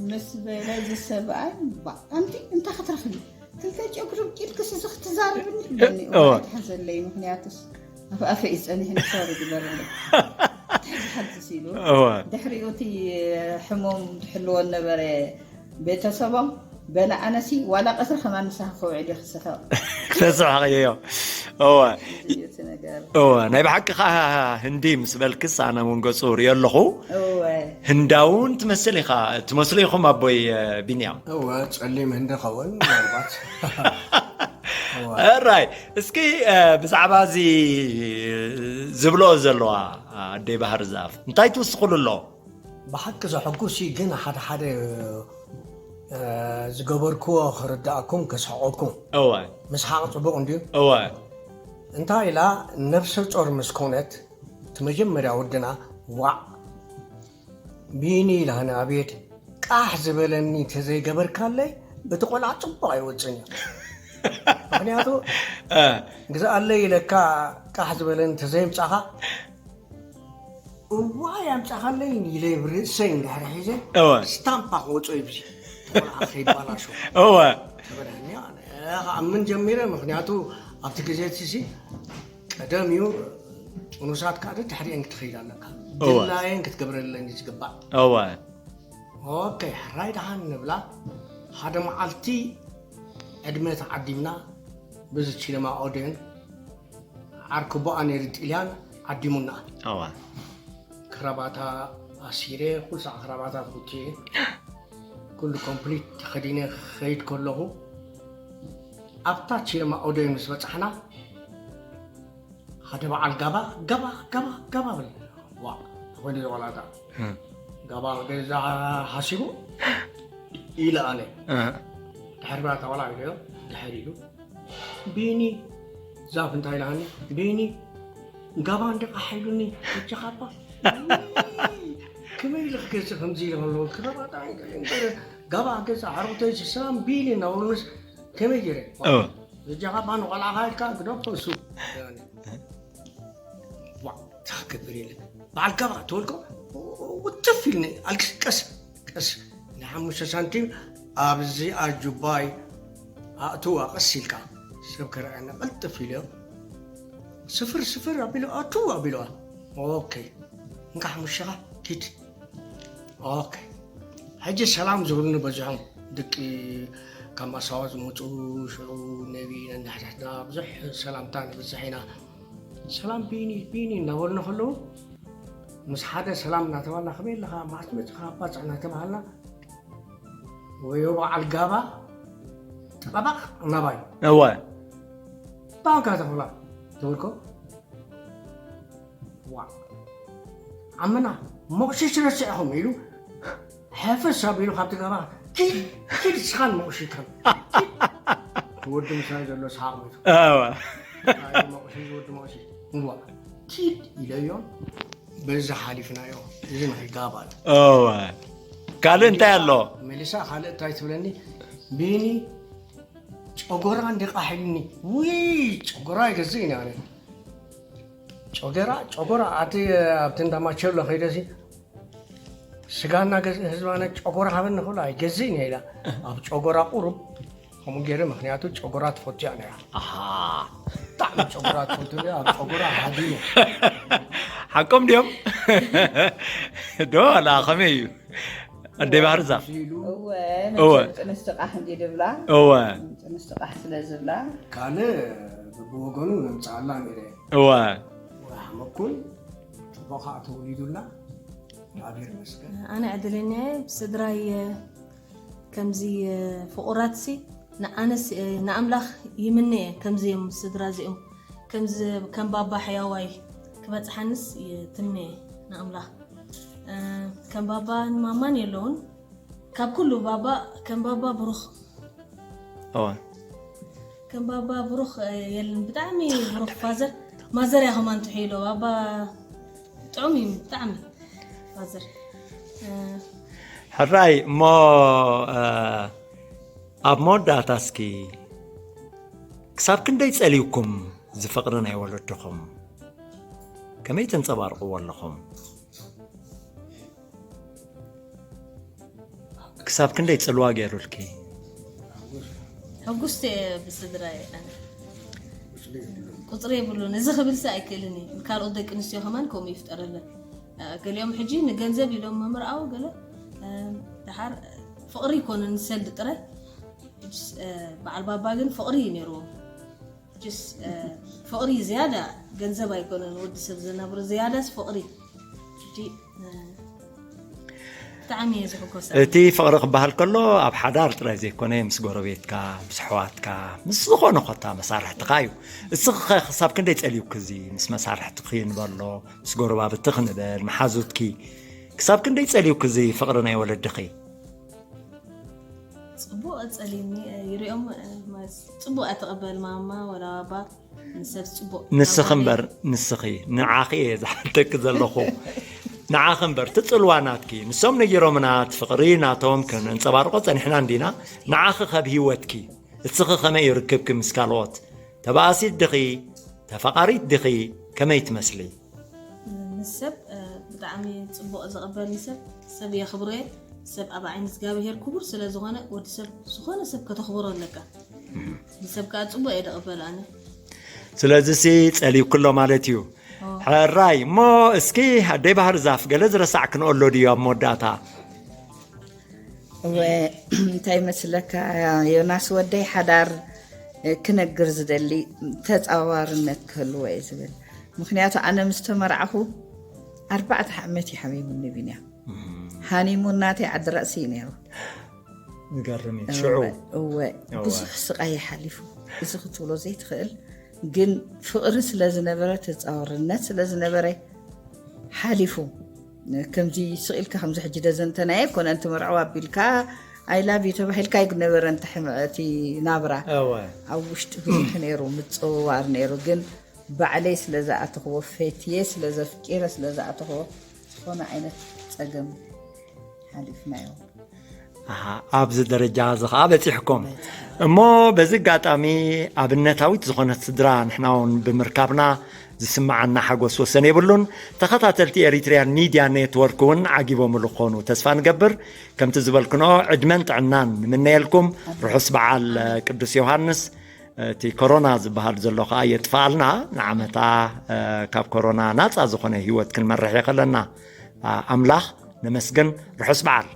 ምስ በለ እዚ ሰብኣይ፣ "ባ፣ ኣንቲ እንታይ ክትረኽቢ? ክልተ ጨጉሪ ኣብቂልክስ እዚ ክትዛረብኒ?" ይብለኒ። እወ። እዋ፣ ኣይትሓዘለይ፣ ምኽንያቱስ ኣብ ኣፈይ እዩ ጸኒሑ፣ ሶሪ ግበረለይ። ትሕዚ ሓልሲ ኢሉ። እወ። ድሕሪኡ እቲ ሕሞም ዝሕልወን ነበረ ቤተሰቦም። በለ ኣነሲ ዋላ ቀትሪ ከማን ምሳኺ ክውዕል እየ ክስሕቕ። ክተስሕቕ እዮ። እወ እዚ እዩ እቲ ነገር። እወ ናይ ብሓቂ ከዓ ህንዲ ምስ በልክስ ኣነ እውን ገፁ ሪኦ ኣለኹ። እወ ህንዳውን ትመስል ኢኻ ትመስሉ ኢኹም ኣቦይ እ፣ ቢንያም። እወ ጸሊም ህንዲ ኸውን ምናልባት። ራይ እስኪ እ፣ ብዛዕባ እዚ ዝብሎ ዘለዋ ኣደይ ባህር ዛፍ እንታይ ትውስኽሉ ኣሎ? ብሓቂ ዘሐጉስ እዩ፣ ግን ሓደ ሓደ እ፣ ዝገበርክዎ ክርዳእኩም ከስሕቐኩም። እወ ምስሓቕ ጽቡቕ እንድዩ። እወ እንታይ ኢላ ነብሰ ጾር ምስ ኮነት እቲ መጀመርያ ወድና ዋዕ ቢኒ ኢላኒ ኣቤት ቃሕ ዝበለኒ ተዘይገበርካለይ እቲ ቆልዓ ጽቡቕ ኣይወፅን እዩ። ምክንያቱ እ፣ ግዛኣለይ ኢለካ ቃሕ ዝበለኒ ተዘይምፃኻ እዋይ ኣምፃኻለይ ኢለ ርእሰይ እንዳሕረ ሒዘ እወ ስታምፓ ክወፆ ይብዚ ቆልዓ ከይባላሾ እወ ተበላኒ ኣምን ጀሚረ። ምክንያቱ ኣብቲ ግዜ እቲ ሲ ቀደም እዩ ጥኑሳት ከዓ ድሕሪአን ክትኸይድ ኣለካ እወ። ድላየን ክትገብረለን እዩ ዝግባእ። እወ ኦኬ ሕራይ ደሓን ንብላ። ሓደ መዓልቲ ዕድመ ተዓዲምና ብዚ ቺነማ ኦድዮን ዓርኩቦኣ ነይሩ ጥልያን ዓዲሙና። እወ ክራባታ ኣሲረ ኩሉ ሳዕ ክራባታ ተኽቼ ኩሉ ኮምፕሊት ተኸዲነ ክኸይድ ከለኹ ኣብታ ቺነማ ኦድዮን ምስ በፃሕና ሓደ በዓል ጋባ ጋባ ጋባ ጋባ በለ። ዋ ተኾይኑ ዝቆላታ ጋባ ገዛ ሓሲቡ ኢለ ኣነ ድሕሪ ባታ ቆልዓ ኢለዮ ድሕር ኢሉ ቢኒ ዛፍ እንታይ ኢላኒ ቢኒ ጋባ እንደ ቃሕ ኢሉኒ እጃኻባ ከመይ ኢለ ክገዝእ ከምዚ ኢለ ከለዎ ክረባጣ ጋባ ገዛ ዓረብተይ ሰላም ቢኒ እናበሉንስ ከመይ ገይረ እጃኻባ ንቆልዓኻ ኢልካ ግደፎ እሱ ዋ ትኽክብር የለ በዓል ጋባ ትበልኮ ውትፍ ኢልኒ ኣልቅስ ቀስ ቀስ ንሓሙሽተ ሳንቲም ኣብዚ ኣጁባይ ኣእትዋ ቀስ ኢልካ ሰብ ከረኣየና ቀልጥፍ ኢልዮ ስፍር ስፍር ኣቢሉ ኣቱ ኣቢልዋ ኦኬ እንካ ሓሙሽተኻ ኪድ ኦኬ ሕጂ ሰላም ዝብሉኒ በዚሖም ደቂ ካብ ማሳዋ ዝመፁ ሽዑ ነቢ ነንዳሕዳሕድና ብዙሕ ሰላምታ ንብዝሕ ኢና ሰላም ቢኒ ቢኒ እናበሉና ከለዉ ምስ ሓደ ሰላም እናተባልና ከመይ ኣለኻ ማዓስ መፅኻ ኣባፅዕ እናተባሃልና ወዮ በዓል ጋባ ጠባቕ እናባይ እወ ባንካ ተኽላ ተበልኮ ዋ ዓመና ሞቕሽሽ ረስዕኹም ኢሉ ሕፍስ ኣቢሉ ካብቲ ጋባ ኪድ ኪድ ስኻን ሞቕሽካን ወዲ ምሳይ ዘሎ ሰሓቕ መቱ እወ ሞቕሽሽ ወዲ ሞቕሽሽ እዋ ኪድ ኢለዮ በዚ ሓሊፍናዮ እዚ ናይ ጋባ እዩ እወ ካልእ እንታይ ኣሎ? መሊሳ ካልእ እንታይ ትብለኒ ቢኒ ጨጎራ እንዲቃሕ ኢሉኒ ውይ ጨጎራ ይገዝእ ኢና ጨጎራ ጨጎራ ኣቲ ኣብቲ እንዳማቸሎ ከይደሲ ስጋና ገዝእ ህዝባና ጨጎራ ሃበኒ ክብላ ኣይገዝእን እየ ኢላ ኣብ ጨጎራ ቁሩብ ከምኡ ገይረ ምክንያቱ ጨጎራ ትፈቱ እያ ነያ ኣሃ ብጣዕሚ ጨጎራ ትፈቱ እያ ኣብ ጨጎራ ሃዲነ ሓቆም ድዮም? ዶ ኣላ ከመይ እዩ? ኣደይ ባህር ዛፍ ኢሉ እወ እወ። መቸም ጥንስቲ ቃሕ እንዲ ድብላ እወ ጥንስቲ ቃሕ ስለ ዝብላ ካልእ ብወገኑ ነምፅኣላ ነይረ እወ ወሓመኩን ፅቡቕ ከዓ ተወሊዱላ እግዚኣብሔር ይመስገን ኣነ ዕድለኛ እየ ብስድራይ ከምዚ ፍቑራት ሲ ንኣነስ ንኣምላኽ ይምነ እየ ከምዚ እዮም ስድራ እዚኦም ከምዚ ከም ባባ ሕያዋይ ክበፅሓንስ ትምነ እየ ንኣምላኽ ከም ባባ ንማማን የለውን ካብ ኩሉ ባባ ከም ባባ ብሩኽ እወ ከም ባባ ብሩኽ የለን ብጣዕሚ ብሩኽ ፋዘር ማዘር እያ ከማን ትሕይሎ ባባ ጥዑም እዩ ብጣዕሚ ፋዘር ሕራይ እሞ እ፣ ኣብ መወዳእታ እስኪ ክሳብ ክንደይ ጸልዩኩም እዚ ፍቕሪ ናይ ወለድኹም ከመይ ተንጸባርቕዎ ኣለኹም? ክሳብ ክንደይ ጽልዋ ገይሩልኪ? ሕጉስቲ እየ ብስድራይ ኣነ ቁፅሪ የብሉን እዚ ክብልሲ ኣይክእልን እዩ ካልኦት ደቂ ኣንስትዮ ከማን ከምኡ ይፍጠረለን ገሊኦም ሕጂ ንገንዘብ ኢሎም ምምርኣው ገለ ድሓር ፍቕሪ ይኮኑ ንሰልዲ ጥራይ በዓል ባባ ግን ፍቕሪ እዩ ነይርዎ። ፍቕሪ ዝያዳ፣ ገንዘብ ኣይኮነን ወዲ ሰብ ዘናብሮ፣ ዝያዳስ ፍቕሪ። ብጣዕሚ እየ ዝሕጎስ። እቲ ፍቕሪ ክበሃል ከሎ ኣብ ሓዳር ጥራይ ዘይኮነ፣ ምስ ጎረቤትካ፣ ምስ ኣሕዋትካ፣ ምስ ዝኾነ ኮታ መሳርሕትኻ እዩ። እስኺ ኸ ክሳብ ክንደይ ጸልዩኪ እዚ? ምስ መሳርሕትኺ ንበሎ፣ ምስ ጎረባብትኺ ንበል፣ መሓዙትኪ፣ ክሳብ ክንደይ ጸልዩኪ እዚ ፍቕሪ ናይ ወለድኺ? ፅቡቅ ጸሊኒ ይሪኦም። ፅቡቅ እያ ትቕበል ማማ ወላ ባባ። ንሰብ ፅቡቅ ንስኺ እምበር፣ ንስኺ፣ ንዓኺ እየ ዝሓተኪ ዘለኹ። ንዓኺ እምበር ትጽልዋ ናትኪ፣ ንሶም ነጊሮምና፣ እቲ ፍቕሪ ናቶም ከነንጸባርቆ ጸኒሕና እንዲና። ንዓኺ ከብ ህይወትኪ፣ እስኺ ከመይ እዩ ርክብኪ ምስ ካልኦት? ተባእሲት ድኺ? ተፋቓሪት ድኺ? ከመይ ትመስሊ? ንሰብ ብጣዕሚ ፅቡቅ ዝቕበል፣ ንሰብ ሰብ የኽብሮ እየ። ሰብ ኣብ ዓይኒ እግዚኣብሄር ክቡር ስለ ዝኾነ፣ ወዲ ሰብ ዝኾነ ሰብ ከተኽብሮ ኣለካ። ንሰብ ከዓ ፅቡቅ እየ ደቕበል ኣነ። ስለዚ ሲ ጸልዩክሎ ማለት እዩ። ሕራይ እሞ፣ እስኪ ኣደይ ባህር ዛፍ፣ ገለ ዝረሳዕክንኦ ኣሎ ድዩ ኣብ መወዳእታ? እወ፣ እንታይ መስለካ ዮናስ ወደይ፣ ሓዳር ክነግር ዝደሊ ተጻዋርነት ክህልዎ እየ ዝብል። ምክንያቱ ኣነ ምስ ተመርዓኹ ኣርባዕተ ዓመት እዩ ሓሚሙኒ ቢንያም። ሃኒሙን ናተይ ዓዲ ራእሲ እዩ ነይሩ። ዝገርም እዩ። ሽዑ እወ፣ ብዙሕ ስቃይ ሓሊፉ። እዚ ክትብሎ ዘይትኽእል፣ ግን ፍቕሪ ስለ ዝነበረ፣ ተጻዋርነት ስለ ዝነበረ ሓሊፉ። ከምዚ ስቕ ኢልካ ከምዚ ሕጂ ደዘንተናየ ኮነ፣ እንቲ መርዓው ኣቢልካ ኣይ ላቭ ዩ ተባሂልካ ኣይነበረ፣ እንቲ ሕመ-፣ እቲ ናብራ እወ። ኣብ ውሽጢ ብዙሕ ነይሩ፣ ምጽውዋር ነይሩ። ግን ባዕለይ ስለ ዝኣተኽዎ፣ ፈትየ ስለ ዘፍቂረ ስለ ዝኣተኽዎ፣ ዝኾነ ዓይነት ጸገም ሓሊፍናዮ። ኣሃ፣ ኣብዚ ደረጃ እዚ ኸዓ በጺሕኩም። እሞ በዚ ኣጋጣሚ ኣብነታዊት ዝኾነት ስድራ ንሕና እውን ብምርካብና ዝስምዓና ሓጎስ ወሰን የብሉን። ተኸታተልቲ ኤሪትሪያን ሚድያ ኔትወርክ እውን ዓጊቦምሉ ክኾኑ ተስፋ ንገብር። ከምቲ ዝበልክንኦ ዕድመን ጥዕናን ንምነየልኩም። ርሑስ በዓል ቅዱስ ዮሃንስ። እቲ ኮሮና ዝበሃል ዘሎ ኸዓ የጥፍኣልና፣ ንዓመታ ካብ ኮሮና ናፃ ዝኾነ ህይወት ክንመርሕ የኸለና ኣምላኽ ነመስግን። ርሑስ በዓል።